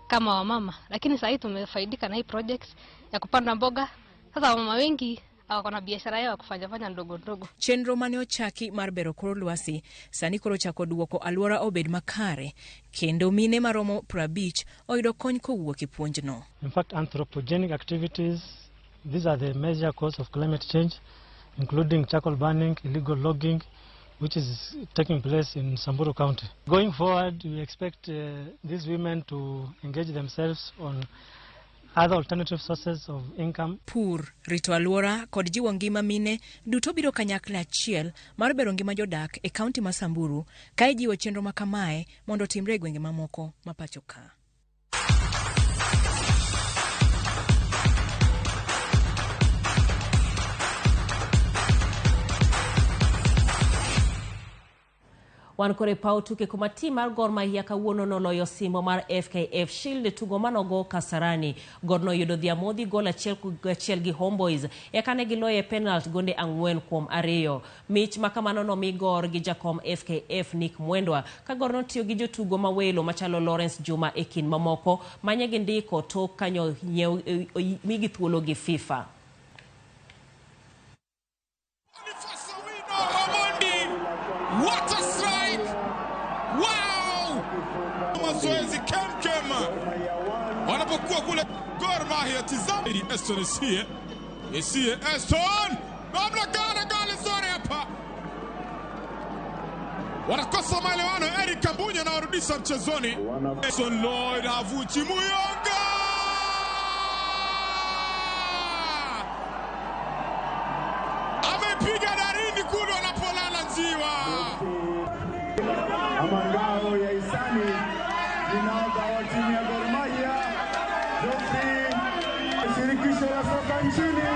kama wamama, lakini sasa tumefaidika na hii project ya kupanda mboga. Sasa wamama wengi wako na biashara yao kufanya fanya ndogo ndogo. Chenro mane ochaki mar bero kor lwasi sani koro chako duoko alwora obed makare kendo mine maromo 50 oyudo kony kowuok e puonjno. In fact, anthropogenic activities, these are the major cause of climate change, including charcoal burning, illegal logging, which is taking place in Samburu County. Going forward, we expect these women to engage themselves on other alternative sources of income. Pur, rito alwora kod jiwo ngima mine duto biro kanyakla achiel mar bero ngima jodak e kaunti ma Samburu ka ijiwo chenro ma kamae mondo otimre e gwenge mamoko ma pacho ka. Wan kore paw tuke kuma tim mar Gor Mahia kawuono noloyo simo mar FKF Shield tugo manogo Kasarani. Gor noyudo dhiamodhi gol 1-1 gi Homeboys eka ne giloye penalt gonde 4-2. Mich makamano nomi Gor gi jakom FKF Nick Mwendwa ka Gor notiyo gi jotugo mawelo machalo Lawrence Juma e kind mamoko manye gindiko tok kanyo migi thuolo gi FIFA. What a strike! Wow! Mazoezi kemkem wanapokuwa kule Gor Mahia. Tizama Eston Esie Eston namna gani goli zuri hapa, wanakosa maelewano. Eric Kambunya anawarudisha mchezoni. Eston Lloyd havuchi Muyonga, amepiga darini kule wanapolala njiwa. Amangao ya Isani inaoga wa timu ya Gor Mahia. Joffrey, shirikisho la soka nchini,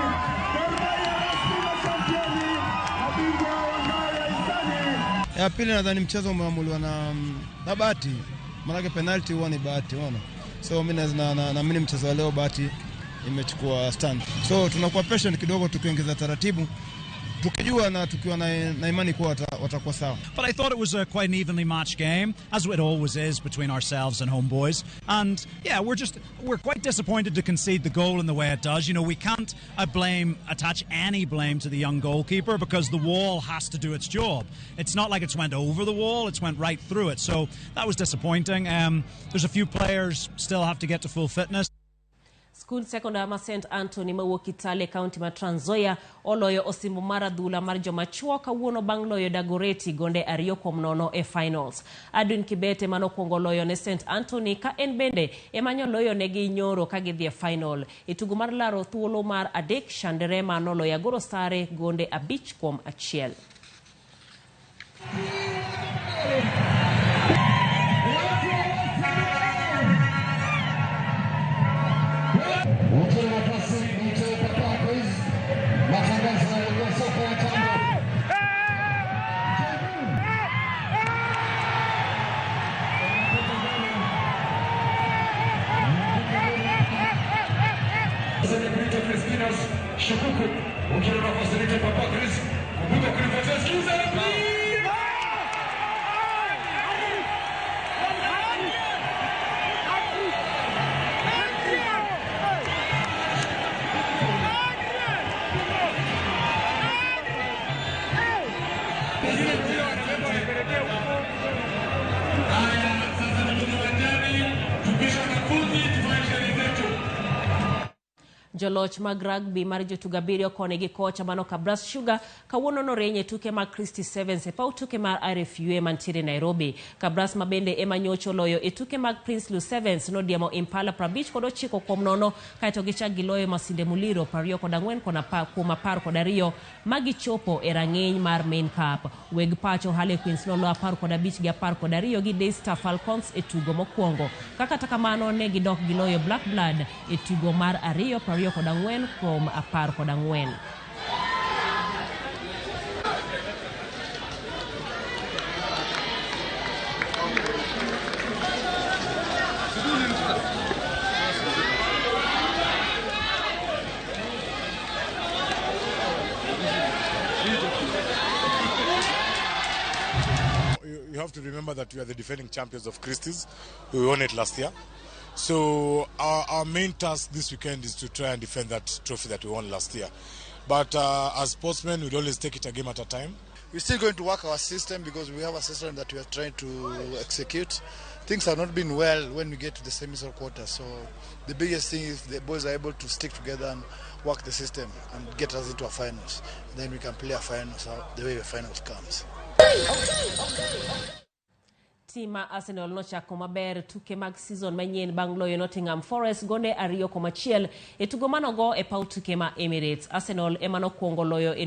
Gor Mahia rasmi mashampioni, mabingwa wa ngao ya Isani. Ya pili nadhani mchezo umeamuliwa na bahati, maanake penalty huwa ni bahati, unaona. So mimi naamini mchezo wa leo bahati imechukua stand. So tunakuwa patient kidogo, tukiongeza taratibu, tukijua na tukiwa na imani kuwa watakuwa sawa. But I thought it was quite an evenly matched game, as it always is between ourselves and Homeboys. And yeah, we're quite disappointed to concede the goal in the way it does. You know, we can't attach any blame to the young goalkeeper because the wall has to do its job. It's not like it's went over the wall, it's went right through it. So that was disappointing. There's a few players still have to get to full fitness. Skund sekondar ma St Anthony mawuok Kitale e kaunti ma Trans Nzoia oloyo osimbo mar adhula mar joma chuo kawuono bang' loyo Dagoretti gonde 2-0 e finals. Adwin Kibet ema nokwongo loyo ne St Anthony ka en bende ema nyoloyo negi nyoro ka gidhi e final. E tugo mar laro thuolo mar 3, Shanderema noloyo Agoro Sare gonde 5-1. Joloch mag rugby mar jotugo 7 koni gi kocha mano Kabras Sugar kawuono noreny e tuke mag Christie Sevens e paw tuke mar RFUA mantiere Nairobi. Kabras ma bende ema nyocho loyo e tuke mag Prince Sevens nodiemo Impala 59-0 kaeto gichak giloyo Masinde Muliro 24-12 magichopo e rang'iny mar Main Cup. Weg pacho Harlequins noloyo 15-12 gi Daystar Falcons e tugo mokwongo. Kata kamano ne gidok giloyo Black Blood e tugo mar 2 24-14. You have to remember that we are the defending champions of Christie's. We won it last year. So our main task this weekend is to try and defend that trophy that we won last year. But as sportsmen, we'd always take it a game at a time. We're still going to work our system because we have a system that we are trying to execute. Things have not been well when we get to the semis or quarter. So the biggest thing is the boys are able to stick together and work the system and get us into a finals. Then we can play a finals the way the finals comes. Team ma Arsenal nochako maber tuke mag season manyien bang' loyo Nottingham Forest gonde 2-1 e tugo manogo e paw tuke ma Emirates. Arsenal ema nokwongo loyo e